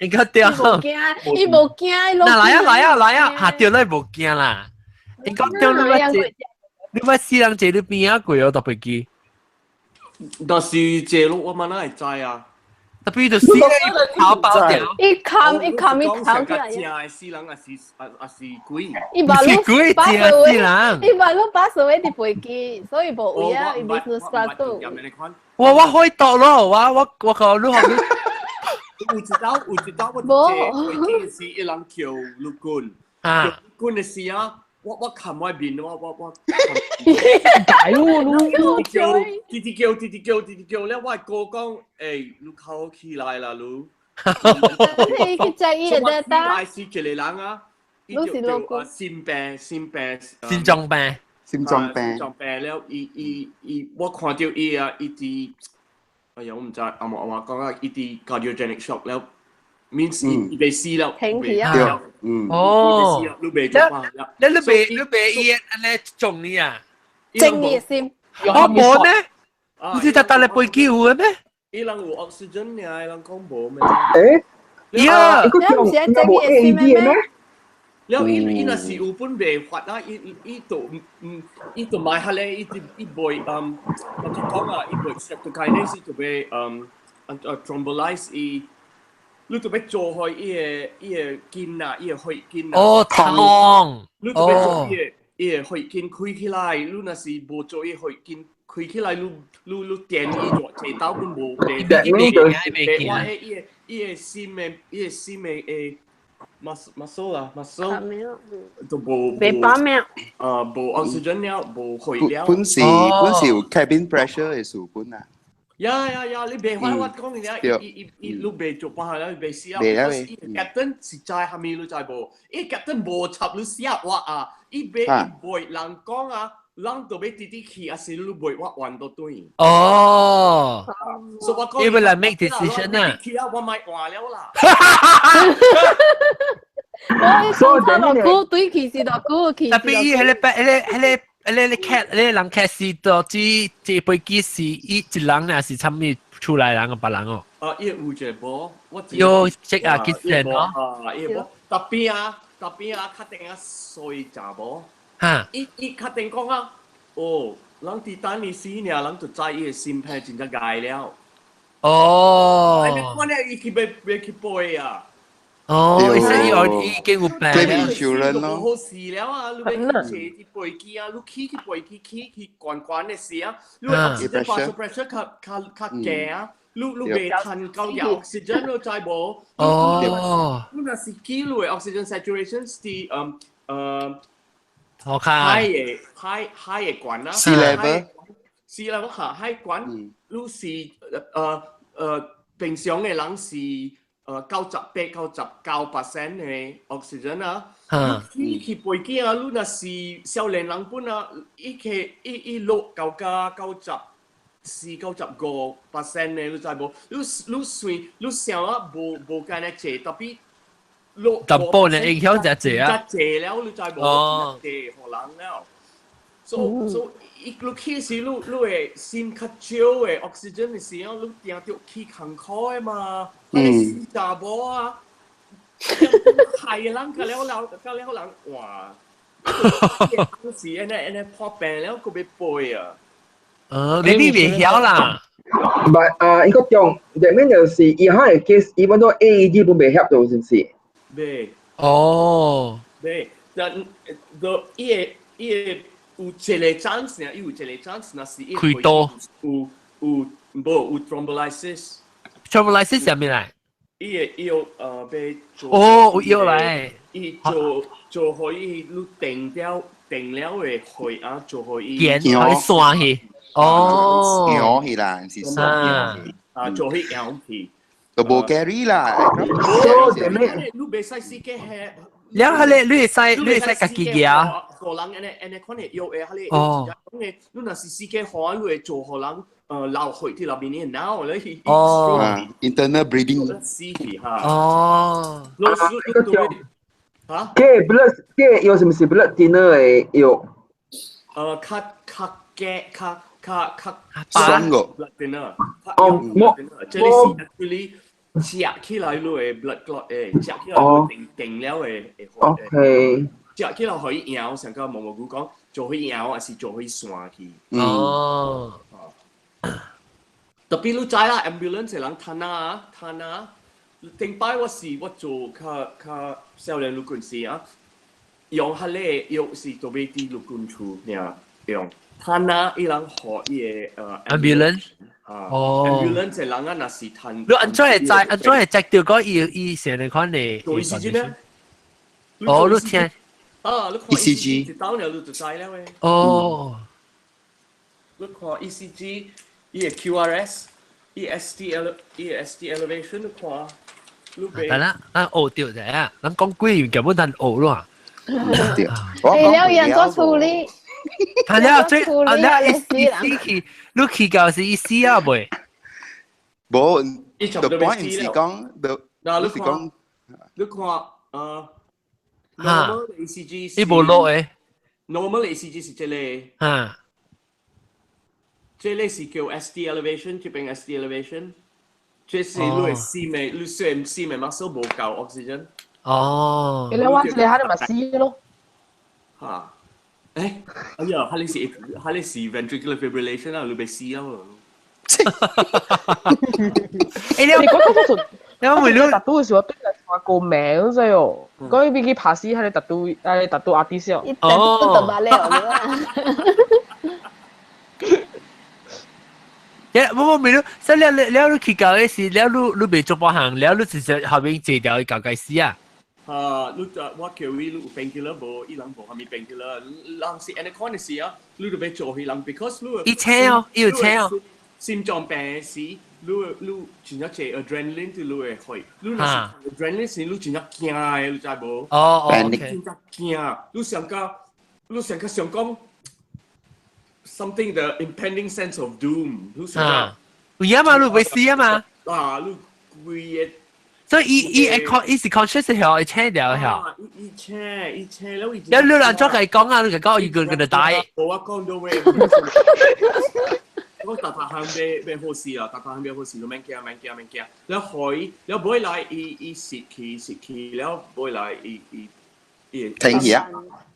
英國中。伊無驚，伊無驚。嗱來啊來啊來啊，嚇對你無驚啦。英國中你捌坐。你捌死人坐你邊仔過哦，搭飛機。但是坐落我嘛哪會知啊？特別就死咧，跑爆掉。一冚一冚一冚起來。正的死人還是還是鬼？伊把是鬼正死人。伊把攏把所謂佇飛機，所以無位啊，伊 business class 都有。我可以度咯，我個你學你。有一道，我坐飛機時，伊人叫陸軍，啊，軍的時啊，我冚我面，我。解喎，你叫，直直叫，直直叫，直直叫咧，我哥講，欸，你哭起來啦，你。你去食伊的單。是一個人啊，伊就叫心病，心病。心臟病。心臟病。心臟病了，伊，我看到伊啊，伊佇。哎呀，我毋知阿無阿話講啊，伊佇 cardiogenic shock 了，means 伊袂死了，停起啊，嗯，哦，你袂做法了，你袂伊按呢中你啊？正你心，哦無呢？你是搭搭咧飛機有的咩？伊人有 oxygen 爾，伊人講無咩？欸，呀，伊個中無 AED 咩？了伊伊若是有本袂發啊，伊就毋伊就買下咧，伊伊袂我就講啊，伊袂 streptokinase 就欲thrombolyse 伊，你就欲做開伊個筋啊，伊個血筋啊。哦，痛。你就欲做伊個血筋開起來，你若是無做伊血筋開起來，你電伊偌濟刀本無袂。袂我伊個心的會。muscle 啊，muscle 都無袂飽命。啊，無 oxygen 了，無血了。本是有 cabin pressure 的事本啊。呀呀呀！你袂法我講你啊，伊你袂做辦法了，袂死啊。袂啊。Captain 是知蝦米你知無？伊 captain 無插你死我啊！伊袂伊袂人講啊，人就欲直直去，還是你袂我還到對。哦。所以我講。伊欲來 make decision 啊。去啊！我莫換了啦。我所以偌久對去是偌久去。特別伊彼個彼個 cat，彼個人 cat 是到這飛機是伊一人還是參與厝內人個別人哦？啊，伊有一個無，我有識啊，結成咯。啊，伊無特別啊，特別啊，確定啊，衰查無。哈！伊確定講啊，哦，人佇等伊死爾，人就知伊的心肺真正壞了。哦。哎，你看咧，伊去欲去背啊！哦，伊已經有病。 Claim insurance 咯。無好事了啊！你欲去坐佇飛機啊，你起去飛機起去懸懸的時啊，你 oxygen pressure 較低啊，你袂趁夠有 oxygen 你知無？哦。你若是記錄的 oxygen saturation 是好看。海的海海的懸啊。 Sea level。 Sea level 下海懸，你是平常的人是。98、99% 的 oxygen 啊，你去飛機啊，你若是少年人本啊，伊去伊伊落到加94、95% 的，你知無？你算你想啊，無干呢濟，特別落淡薄呢影響真濟啊，真濟了，你知無？真濟予人了。所以伊你去時，你會心較少的 oxygen 的時候，你定著去艱苦的嘛。嗯。死查某啊，害人甲了人，甲了人哇！是按呢按呢破病了，閣欲背啊。你袂曉啦。唔係啊，伊個中，入面就是伊可能 case，伊本做 AED 本袂曉到，是毋是？袂。哦。袂，但個伊個。有一個 chance 爾，伊有一個 chance，若是伊開刀有無有 thrombolysis。 thrombolysis 啥物來？伊會藥欲做。哦，有藥來。伊做予伊你定了定了的血壓，做予伊。見予伊散去。哦。搖去啦，毋是散去。啊，做予搖去。就無 carry 啦。你袂使死個血。了，彼個你會使家己舉。個人按呢按呢款的藥的，彼個講的，你若是死個好，你會做予人流血佇內面的腦咧。哦，internal bleeding。死去哈。哦。你嚇？這 blood 這藥是毋是 blood thinner 的藥？較較較較較酸個。 blood thinner。哦，冇。這個是 actually 食起來你會 blood clot 的，食起來定定了會會。 OK。食起來予伊搖，上個毛毛菇講，做予搖，還是做予散去？哦。特別你知啦，ambulance 人攤啊攤啊，頂擺我是我做較較少年陸軍時啊，用彼个藥是特別佇陸軍處爾用，攤啊，伊人予伊个ambulance 啊哦，ambulance 的人啊，若是攤。你按怎會知？按怎會知到講伊伊成個款的？做 ECG 咩？哦，你聽。啊，你看 ECG 一到了你就知了誒。哦。你看 ECG，伊個 QRS，伊 ST ele，伊個 ST elevation 你看，你袂。但啦，咱學著者啊，咱講鬼根本咱學咯。對。欸，了伊按怎處理？啊了最啊了伊伊死去，你去到是伊死啊未？無，the point 是講，the 嗱，你是講，你看，哈 normal ECG 伊無落的。 normal ECG 是這個。這個是叫 ST elevation，這邊 ST elevation，這是你的心的，你雖然心的 muscle 無夠 oxygen。哦。你我一個喺度咪死咯。嚇！欸，哎呀，彼個是 ventricular fibrillation 啊，你被死啊！欸，你講嗰陣，你講為了特都嘅時候，對嚟話個名啫喲。講伊去拍死喺你特都，喺你特都阿啲先。哦。都特別了。耶，冇冇沒了，所以了了你去搞的是了你你袂做半項，了你直接後面坐掉去搞該死啊！啊，你就我叫伊你有 painkiller 無？伊人無啥物 painkiller，人是按呢款的時啊，你就欲做彼人，because 你伊請哦，伊有請哦。心臟病時，你真正濟 adrenaline 對你的血，你若是 adrenaline 時，你真正驚的，你知無？哦哦，你真正驚，你上較想講 something the impending sense of doom，你想講有影嘛？你袂死啊嘛？啊，你規個。所以伊伊會 con 伊是 conscious 曉，會醒掉曉。伊醒伊醒了伊。了你按怎共伊講啊？你共講伊個個就die。無我講到話。我逐逐項欲欲好勢啦，逐逐項欲好勢，都免驚免驚免驚。了予伊，了尾來伊伊失去失去，了尾來伊伊伊停去啊，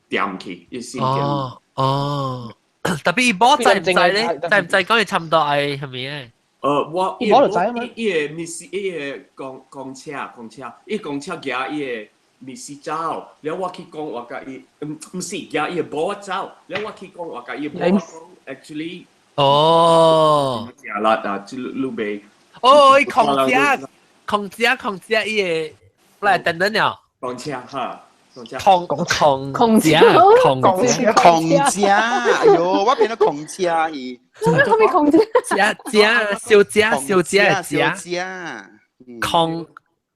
掂去，伊心哦哦，特別伊某知毋知咧？知毋知講伊差毋多愛啥物咧？我伊某就知啊嘛。伊個密斯，伊個公公車公車，伊公車舉伊個密斯走，了我去講我共伊，毋毋是舉伊個某走，了我去講我共伊某講，actually。哦。食力啊，這你袂。哦，伊控車，控車控車，伊個來等等了。公車哈，公車。控控控車控車控車，哎喲，我變咗控車去。做咩可以控車？車車小車小車小車，控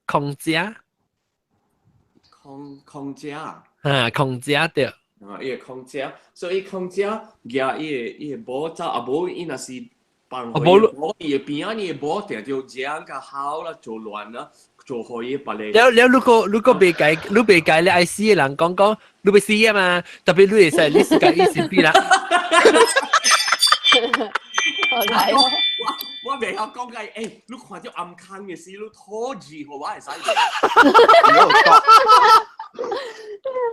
控車。控控車。啊，控車對。啊，伊個空姐，所以空姐舉伊個伊個某走，啊無伊若是放予某伊個邊仔，伊個某定著食較好啦，做亂啦，做予伊別個。了了，如果如果袂共，你袂共你愛死的人講講，你欲死啊嘛？特別你會使，你是共伊身邊啦。我我袂曉講共伊，欸，你看著暗空的時，你吐字予我會使。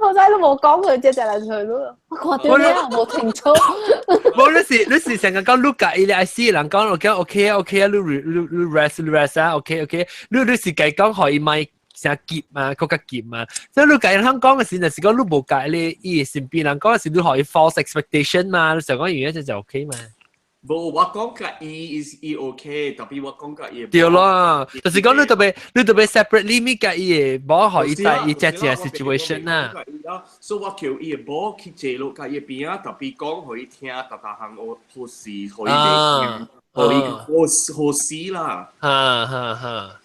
好彩都冇講佢，只只嚟佢咯。我看到了，冇停錯。無，你是你是成日講你共伊愛死的人講，我講 OK 啊 OK 啊，你你你 rest 你 rest 啊 OK OK，你你是共伊講予伊莫誠急嘛，閣較急嘛。所以你共伊通講的時，就是講你無共你伊身邊人講的時，你予伊 false expectation 嘛，你想講伊樣就 OK 嘛。無，我講共伊是伊 OK，特別我講共伊。對咯，就是講你特別你特別 separately 咪共伊的某予伊知伊這這 situation 啊。所以我叫伊的某去坐落共伊邊仔，特別講予伊聽，逐逐項好好事，予伊袂驚，予伊好好死啦。哈哈哈。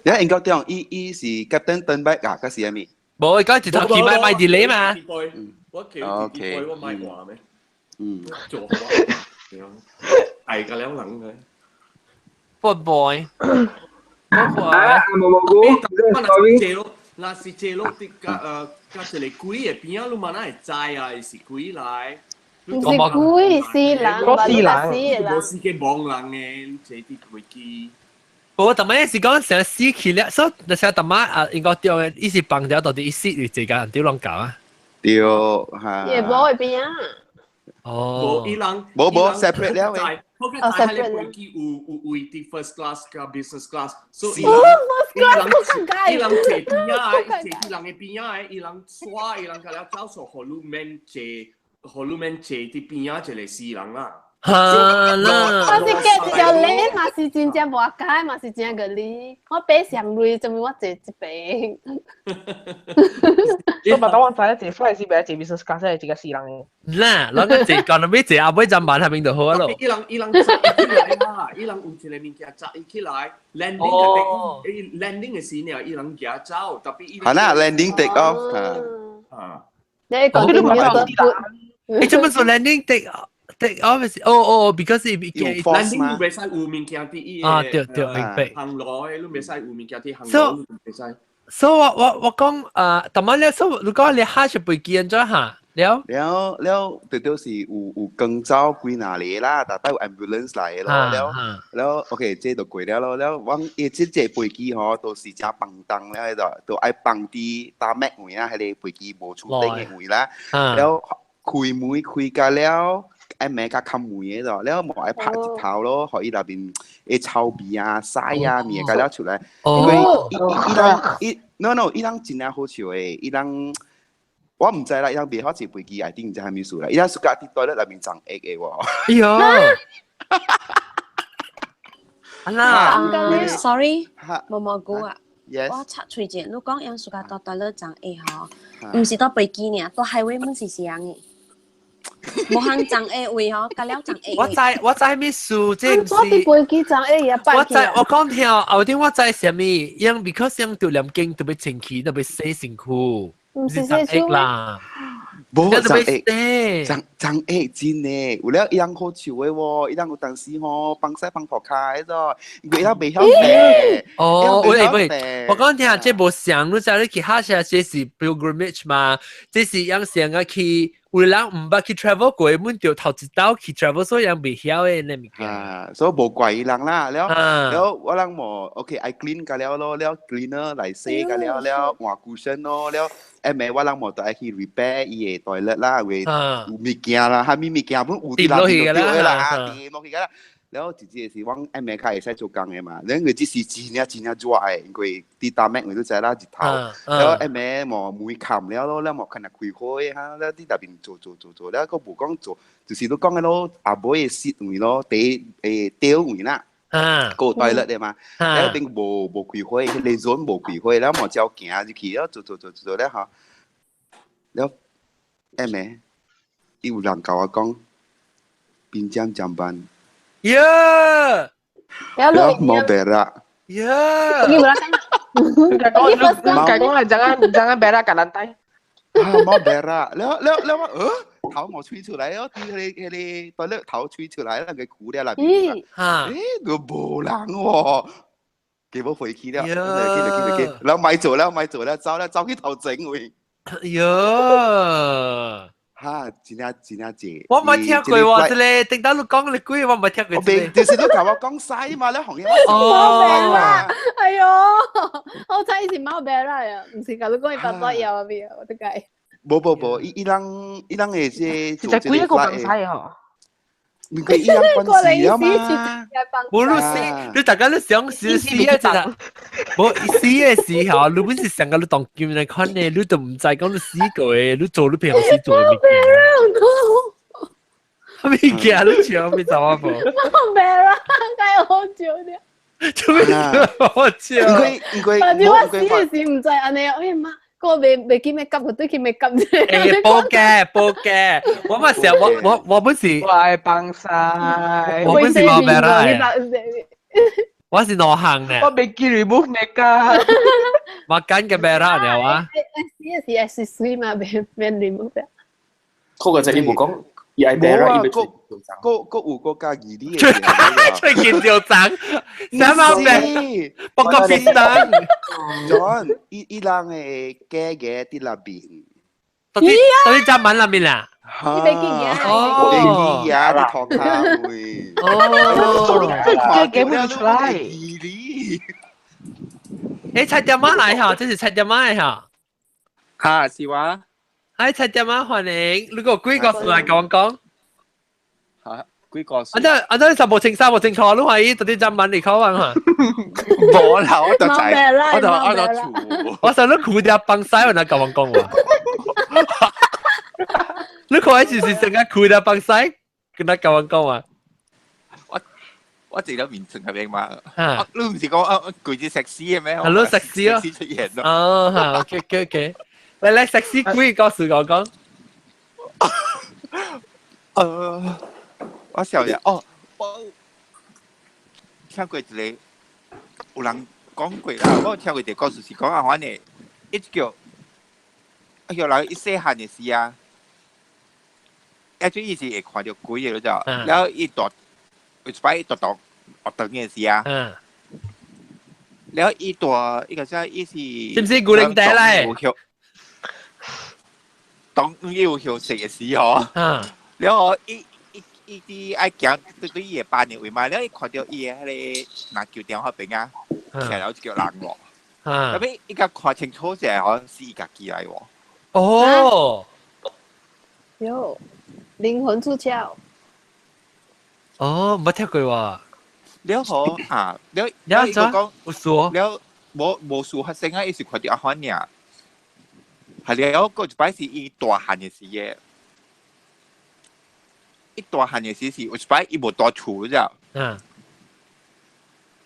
你應該講，伊伊是 Captain turn back 啊，嗰時係咪？無，伊講一頭去買買 delay 嘛。我叫伊我買話咩？嗯。做好係個兩人嘅。 Good boy。Good boy。啊，無無無，我坐落，若是坐落佇共共一個鬼的邊仔，你嘛哪會知啊？伊是鬼來。毋是鬼，死人，死人，無死個亡人的，你坐佇飛機。無，逐擺是講成死去了，所以那時逐擺啊，應該對的，伊是放掉到底伊死佇這個人丟攏搞啊。對，嚇。伊會無會邊啊？哦，無伊人無無 separate 了嘅。我個在迄個飛機有位佇 first class 佮 business class，所以哦，first class 伊人坐邊仔的，坐佇人的邊仔的，伊人刷，伊人共了走數，予你免坐，予你免坐佇邊仔一個死人啦。哈啦，我是隔一條 lane 嘛是真正無解，嘛是真個理。我爬上鐳，做咩我坐這邊？我嘛當我知坐 flight 是袂坐 business class 係一個死人嘅。啦，咱個坐講到尾坐後尾站慢下邊就好咯。伊人紮起來啦，伊人有一個物件紮伊起來，landing 嘅 landing 嘅時呢，伊人行走，特別伊。係啦，landing take off 啊。你講啲咩都你做乜做 landing take off 是？哦哦，because 伊 landing 你袂使有物件佇伊啊，對對，明白。行路的你袂使有物件佇行路，你袂使。所以我講啊，但係咧，所以如果你下一飛機按怎嚇了？了了，對對是有更早幾若個啦，逐擺有 ambulance 來的咯，了了，OK，這就過了咯。了，阮伊這這飛機吼，都是誠放重了，彼個都愛放佇 tarmac 位啊，彼個飛機無厝頂的位啦。了開門開甲了，愛暝較冚門的咯，了無愛拍一頭咯，予伊內面的臭味啊、屎啊、物甲了出來。因為伊人伊 no no，伊人真正好笑的，伊人。我毋知啦，伊人袂曉坐飛機，一定毋知啥物事啦。伊人 suka 佇 toilet 內面髒液的喎。哎喲！啊啦，sorry，毛毛菇啊，我插喙者，你講人 suka 佇 toilet 髒液吼，毋是佇飛機爾，佇 highway 滿是啥的。無通髒液位吼，甲了髒液。我知咩事，這毋是。我佇飛機髒液也我知我講聽後頂我知啥物，因 because 因著念經特別清氣，特別洗身軀。唔是洗手啦，無髒液，髒髒液真的，有了伊人好笑的喎，伊人有當時吼放屎放塗跤的咾，因為伊人袂曉爬。哦，喂喂，我講聽這無像，你知你去哈車這是 pilgrimage 嘛？這是樣上個去，有人毋捌去 travel 過，阮就頭一道去 travel，所以人袂曉的那物件。啊，所以無怪伊人啦，了了我人無 OK 愛 clean 甲了咯，了 cleaner 來洗甲了了換 cushion 咯，了。下暝我人無就愛去 repair 伊個 toilet 啦，有有物件啦，啥物物件本有佇內面就對啦，跌落去啦。了一日是阮下暝較會使做工的嘛，因為這時真正真正熱的，因為佇 tarmac 你都知啦，日頭。了下暝無門冚了咯，了無可能開火的哈，了佇內面做做做做，了閣無講做，就是你講的咯，後尾的 seat 位咯，第吊位啦。個 toilet 的嘛，了邊無開火，彼個 zone 無開火，了無照行入去，了做做做做了吼，了下暝，伊有人共我講，pinjam jamban。呀！了無 berak。呀！講啦，jangan jangan berak kat lantai。啊，冇 berak，了了了我，頭毛吹出來哦，佇彼個 toilet 頭吹出來，那個褲了內面。哈！都無人喎，給我回去了，去去去去，然後咪做了，咪做了，走了，走去頭前位。喲！哈，真正真正濟。我冇聽過喎，這個頂到你講你鬼，我冇聽過。我就是你共我講屎嘛，你紅嘢。貓病啦！哎喲，好彩是貓病啦呀，毋是共你講伊巴肚枵啊邊，我都計。無無無，伊伊人伊人會這做這個放屎吼。唔過伊人關事啊嘛。無你死，你大家你想死死啊！真係，無死的時候，你本是上個你當金來看呢，你都毋知講你死過的，你做你平常時做的物件。物件你笑咩走啊無？冇病啦，太好笑了。做咩好笑？因為因為但是我死的時毋知按呢，哎呀媽！個未未記咩急，個對佢咩急啫。誒，報嘅報嘅，我嘛時我本是，我愛放屎，我本是冇病啦，我是內行嘅。我未記 remove 咩㗎？我緊嘅病啦，你話？死是是水嘛，免免 remove 嘅。嗰個就你無講，伊愛病啦，伊欲個個有個加義理嘅，最近就髒，什麼病？不過變燈。 John，伊伊人的假牙佇內面。到底到底閘門內面啦？伊袂記牙，袂記牙佇塗跤位。哦，這假牙會出來。誒，菜店仔來哈，這是菜店仔哈。哈，是我。嗨，菜店仔歡迎，你個幾個事來講講？鬼故事。啊這啊這三無清三無清楚，你話伊到底怎問你考問嘛？無啦，我就知，我就厝。我想你褲條崩晒，我哪甲我講話？你看伊就是成個褲條崩晒，跟他甲我講話。我自己面前入邊嘛，你唔是講啊佢隻食屎嘅咩？係咯，食屎咯，出現咯。哦，嚇，OK OK OK，嚟嚟食屎鬼故事我講。我小嘢哦，我聽過一個有人講過啦，我聽過一個故事是講啊，反正一叫啊叫人一細漢嘅時啊，一種伊是會看到鬼嘅，就，然後伊大。有一擺伊獨獨學堂嘅時啊，了伊大伊個啥伊是，是毋是古靈仔來？當伊有休息嘅時候，了後伊伊伊佇愛行對對伊嘅班嘅位嘛，了伊看到伊嘅彼個籃球場彼邊啊，徛了一個人喎，後尾伊共看清楚者吼是伊家己來喎。哦，喲，靈魂出竅。哦，冇聽過喎。了後啊，了了伊講有事哦。了無無事發生啊，伊是看到阿款爾。係了，過一擺是伊大漢嘅時嘅，伊大漢嘅時是有一擺伊無蹛厝咋。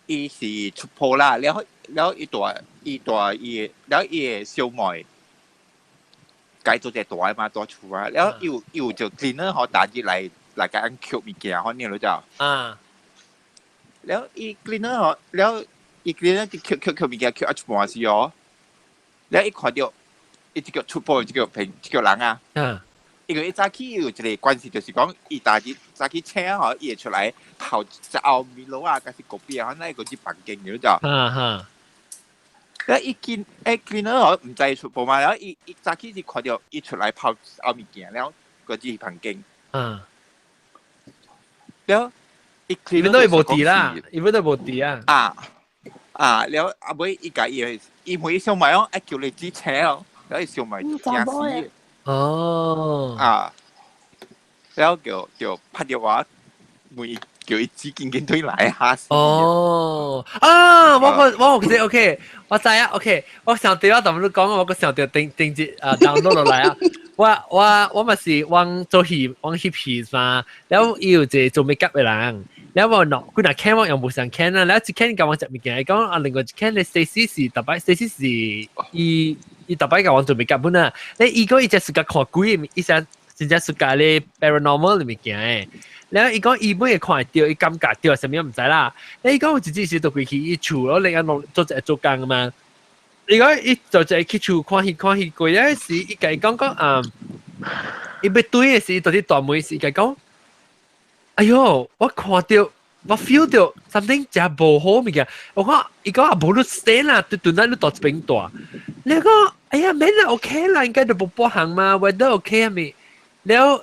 伊是出鋪啦，了了伊蹛伊蹛伊了伊嘅小妹，該做隻大嘛蹛厝啊，了伊有伊有就 cleaner 吼，打入來。來共按抾物件，反正就。了伊 cleaner 吼，了伊 cleaner 就抾抾抾物件，抾啊一半時哦。了伊看到，伊這個出鋪這個朋這個人啊。因為伊早起有一個關係，就是講伊逐日早起醒吼，伊會出來泡一後米露啊，還是咖啡啊，反正伊個去房間了就。了伊見欸 cleaner 吼，毋知出鋪嘛，了伊伊早起是看到伊出來泡後物件，了閣入房間。了，伊伊都會無佇啦，伊都無佇啊。啊啊！了後尾伊共伊伊問伊小妹哦，愛叫你煮車哦，了伊小妹驚死。哦。啊！了就就拍電話問伊叫伊煮緊緊對來嚇死。哦。啊！我個我個 OK，我知啊 OK，我想到我同你講，我個想到頂頂節啊 download 落來啊。我我我嘛是往做戲往翕戲嘛，了伊有一個做 make up 的人，了我喏，幾若看我又無想看啊，了一看共我食物件，伊講啊，另外一看咧 Stacy 是逐擺 Stacy 是伊伊逐擺共我做 make up 本啊，咧伊講伊只 suka 看鬼的，伊只真正 suka 咧 paranormal 的物件的，了伊講伊每會看會著，伊感覺著，啥物毋知啦，咧伊講有一次時就過去伊厝咯，另外弄做一個做工嘛。伊講伊就一個去厝看戲看戲過了時，伊共伊講講啊，伊欲對的時，到底大門時，伊共講，哎喲，我看著我 feel 著 something 誠無好物件，我講伊講啊無你 stay 啦，對陣咱你蹛這邊蹛，你講哎呀免啦 OK 啦，應該就無半項嘛，weather OK 啊咪，了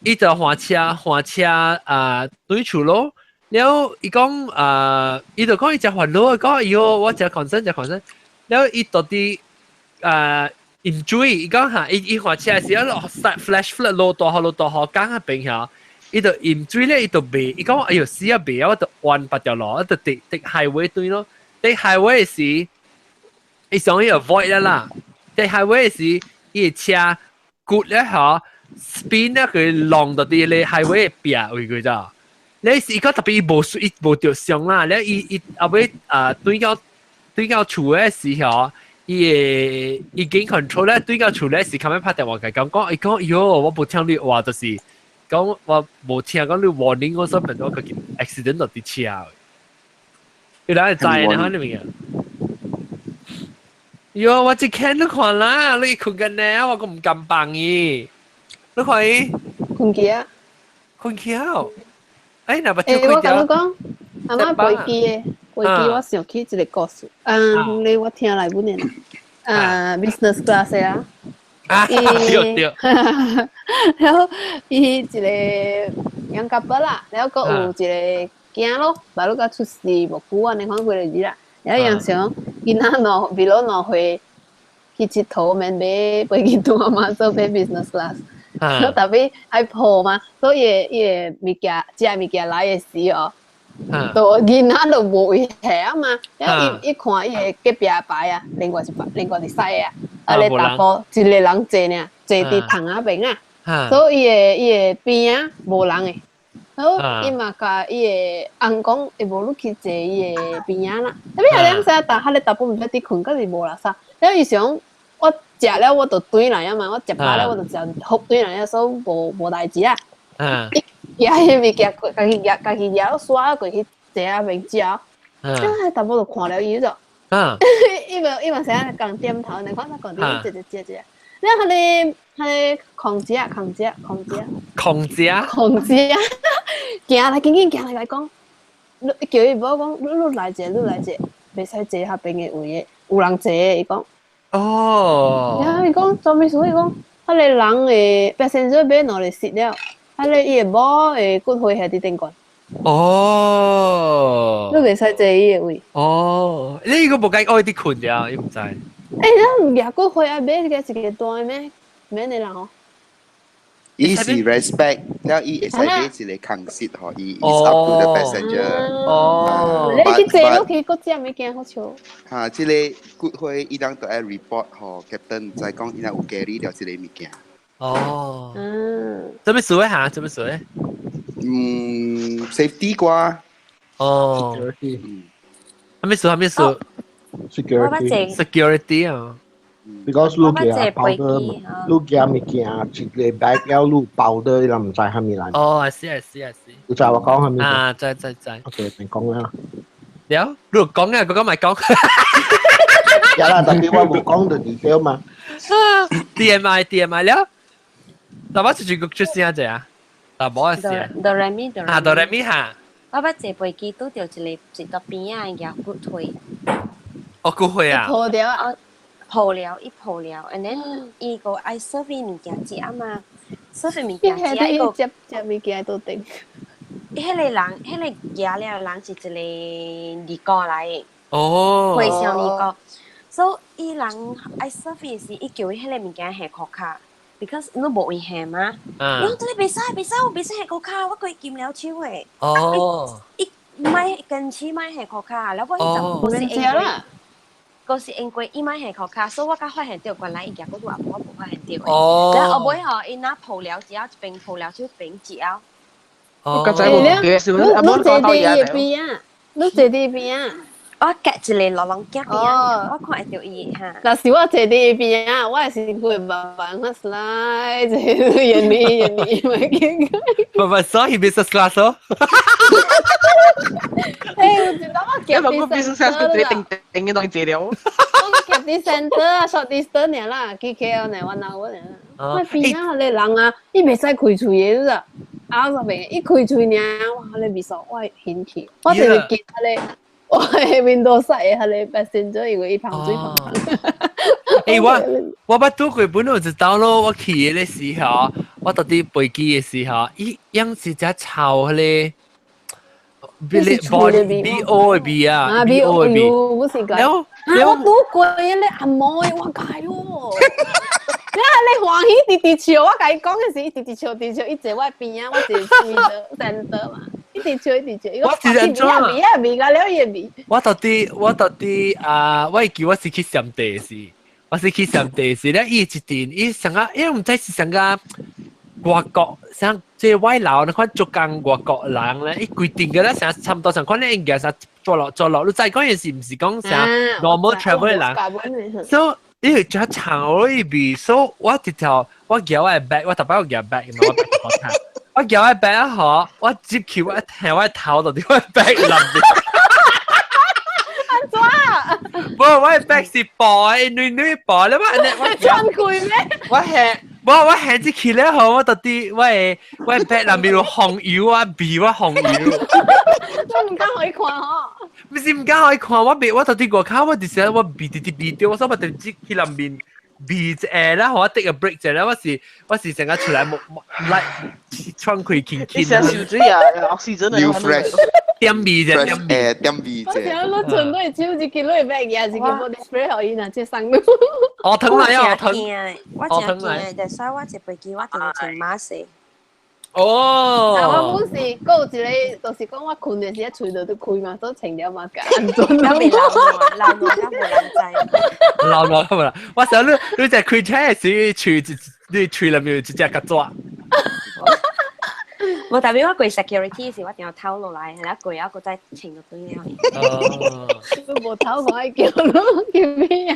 伊就換車換車啊對厝咯，了伊講啊，伊就講伊誠煩惱，講哎喲我誠 concern 誠 concern。了伊到底啊飲水，伊講哈，伊伊換車時啊落 flash flood 落大雨落大雨，江彼邊遐，伊就飲水咧，伊就袂，伊講哎喲死啊袂啊，我就彎別條路，我就佇佇 highway 對咯，佇 highway 時，伊想伊 avoid 啦啦，佇 highway 時，伊的車骨咧吼 spin 咧佢浪到佇咧 highway 壁位佢咋，你是伊講特別伊無伊無著傷啦，了伊伊後尾啊對到。對到厝的時候，伊會已經 control 咧，對到厝咧時，後尾拍電話共講講，伊講喲，我無聽你話，就是講我無聽講你 warning，我所變做個 accident 落佇車。伊哪會知呢？你明啊？喲，我一看你看啦，你睏緊呢，我閣毋敢放伊。你看伊睏去啊？睏去啊？哎，若目睭開我共你講，阿媽飛機的。飛機我想起一個故事，嗯，你我聽來本的，啊，business class 啊，對對，然後伊一個養家伯啦，然後閣有一個囝咯，爸魯佮出世無久按呢款幾個日啦，然後養成囡仔兩比如兩歲去𨑨迌免買飛機單嘛，做買 business class，特別愛抱嘛，所以伊個物件，食物件來的時哦，就囡仔就無位下啊嘛，然後伊伊看伊個隔壁排啊，另外一排，另外一西啊，啊咧查埔一個人坐爾，坐佇窗仔邊啊，所以伊個伊個邊仔無人的。好，伊嘛共伊个翁講，會無你去坐伊个邊仔啦。特別兩下，但彼个查埔毋知佇睏，閣是無垃圾。了伊想，我食了我就轉來啊嘛，我食飽了我就食福轉來啊，所以無無代誌啊。伊舉彼物件，家己舉家己舉，刷過去坐仔邊食。啊，查埔就看了伊就，伊無伊嘛成日共點頭，你看他講啲食食食食。了，彼個彼個空姐空姐空姐空姐空姐，行來緊緊行來共伊講，你叫伊某講，你你來者，你來者，袂使坐彼邊的位的，有人坐的，伊講。哦。然後伊講，做咩事？伊講，彼個人的 passenger 買兩個 seat 了，彼個伊的某的骨灰還佇頂懸。哦。你袂使坐伊的位。哦，你個無共伊愛佇睏著，伊毋知。欸，咱舉骨灰愛買一個一個大的咩？免的人哦。伊是 respect，了伊會使買一個空 seat 予伊，is up to the passenger。哦。你去坐落去，閣食物件好笑。哈，這個骨灰伊當都愛 report 予 captain，知講伊若有 carry 著這個物件。哦。嗯。做咩事嚇？做咩事？嗯，safety 啩。哦。嗯。啥物事？啥物事？security security 啊。 because 你寄包的，你寄物件一個 bag 了，你包的，伊人毋知啥物來。哦，I see I see I see。有知我講啥物？啊，知知知。 OK，別講啦。了，你講啊，嗰個咪講。有啦，特別我無講到 detail 嘛。 TMI TMI 了，但我出去出聲者啊，但冇事。哆來咪哆。啊，哆來咪哈。我捌坐飛機拄著一個一個邊仔的舉骨灰。哦，骨灰啊。抱掉啊！抱了，伊抱了，and then 伊個愛 serve 物件食嘛，serve 物件食伊個接接物件都頂。彼個人，彼個舉了人是一個二哥來的。哦。和尚二哥，所以伊人愛 serve 時，伊叫伊彼個物件下箍跤，because 你無位下嘛。嗯。伊講這個袂使，袂使，我袂使下箍跤，我規金了手的。哦。伊莫堅持莫下箍跤，了我彼陣不是因為。嗰是因為伊莫下箍跤，所以我才發現著原來伊舉骨灰我無發現著。哦。然後後尾吼，伊若抱了之後，一邊抱了手一邊食。哦。個仔無對，是你你坐佇伊邊啊？你坐佇邊啊？我隔一個老人家邊啊，我看會著伊哈。若是我坐佇伊邊啊，我的身軀會慢慢啊 slide，遠離遠離咪見。不不，所以 business class 哦。欸，有一當我夾佇 business class 佢定定嘅當坐了。我夾佇 center 啊，short distance 爾啦，去 KL 呢，我哪我爾。我邊仔彼個人啊，伊袂使開喙的，你知？啊，上邊伊開喙爾，哇，彼個味素我會興趣，我就是記彼個。我喺 window side 的彼個 passenger 因為伊芳水芳芳。欸，我我捌拄過本有一道咯，我去的時候，我到佇飛機的時候，伊樣是只臭彼個 B B O 的味啊，B O 的味。我是講。啊，我拄過彼個按摩的，我該喲。你啊，你歡喜直直笑，我共伊講的時，伊直直笑，直笑，伊坐我邊仔，我坐 middle center 嘛，一直笑一直笑。我是按怎啊？味啊味甲了伊的味。我到底我到底啊，我會記我是去暹地時，我是去暹地時咧，伊一陣伊上個，因為毋知是上個外國，像這外勞，你看做工外國人咧，伊規定個咧，成差不多上款咧，應該啥做落做落，你知講伊是毋是講啥 normal travel 的人？所以伊會真長我伊味，所以我直頭我舉我的 bag，我逐擺我舉 bag 嘛，我我舉我 bag 啊嗬，我接起我一聽我頭就佇我 bag 內面。按怎？無，我的 bag 是薄的，軟軟薄咧嘛，我穿開咩？我係無我行入去咧吼，我到底我的我的 bag 內面有紅油啊，味我紅油。我毋敢予伊看吼。毋是毋敢予伊看，我未我到底外口，我就是我味直直味著，我所以我就入去內面味一下啦，予我 take a break 一下，我是我是成個出來冇冇來喘氣輕輕。你成受水啊，oxygen 啊。New fresh。點味啫，點味，點味我想你存對手一支你欲也是個 body spray 予伊，若這送你。哦，疼來啊，疼。我真驚的，所以我一飛機我就穿馬式。哦。啊，我本是閣有一個，就是講我睏的時，喙度都開嘛，所以穿了嘛，較安全。流汗，流汗較無人知。流汗較無人，我想你你在開車的時，喙你喙內面有一隻曱甴。無代表我過 security 時，我定要偷落來，然後過啊，閣再穿就對了。哦。無偷看愛叫你叫咩啊？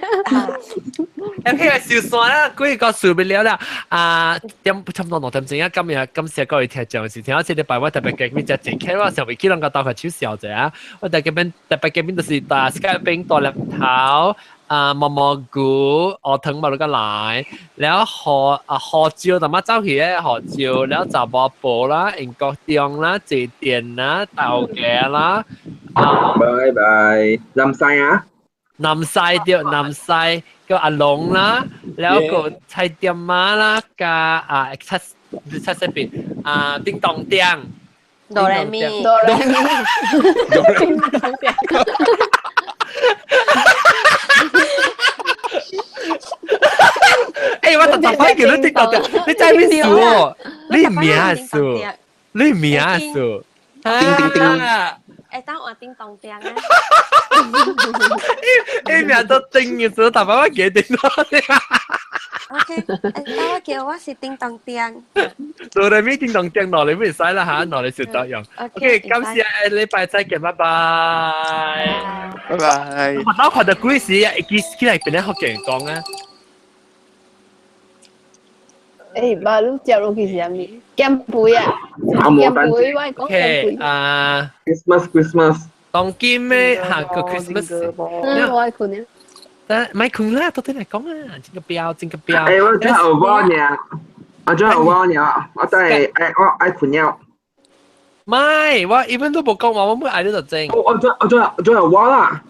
OK，小山啦，幾個受不了啦。啊，點差唔多2點鐘啊，今日感謝各位聽眾是聽我這禮拜我特別嘅邊隻正劇，我上未去啷個鬥下手笑者啊。我特別邊特別嘅邊就是大 Skype 邊大粒頭啊，毛毛菇，學藤嘛，個來，แล้ว河啊河椒，同埋走去咧河椒，แล้ว雜波波啦，英國中啦，坐電啦，豆莢啦。拜拜，南西啊？南西對，南西叫阿龍啦，แล้ว個菜店媽啦，加啊七七色邊啊叮當叮，哆來咪，哆來咪，叮當叮。欸，我特特擺叫你叮當叮，你知咩數？你名數，你名數，叮叮叮。會當換叮當叮啊！伊名都叮嘅時候，特擺我記叮當叮。 OK，當我叫我是叮當叮。哆來咪叮當叮，落嚟唔使啦嚇，落嚟小得用。OK，感謝禮拜再見，拜拜。拜拜。我看到鬼時，會記起來變咧福建講啊。欸，爸，你接落去是啥物？減肥啊！減肥，我講減肥。啊，Christmas Christmas。當今咩下個 Christmas？嗯，我愛睏啊。但咪睏啦，到底嚟講啊，這個標，這個標。欸，我真係有我呢，我真係有我呢，我真係愛我愛睏了。唔係，我一般都冇講話，我冇愛你就正。我真係我啦。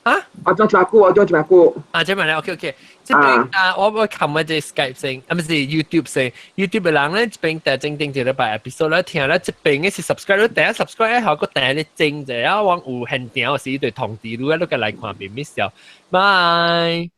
啊？我做一百久，我做一百久。啊，這邊咧，OK OK。這邊啊，我琴日隻 Skype 先，啊，唔是 YouTube 先，YouTube 嘅人咧，這邊第正定一禮拜 episode 咧，聽咧，這邊嘅是 subscribe，第一 subscribe 後個第一正者啊，我有現場時對通知你，你個來看別 miss 掉。拜。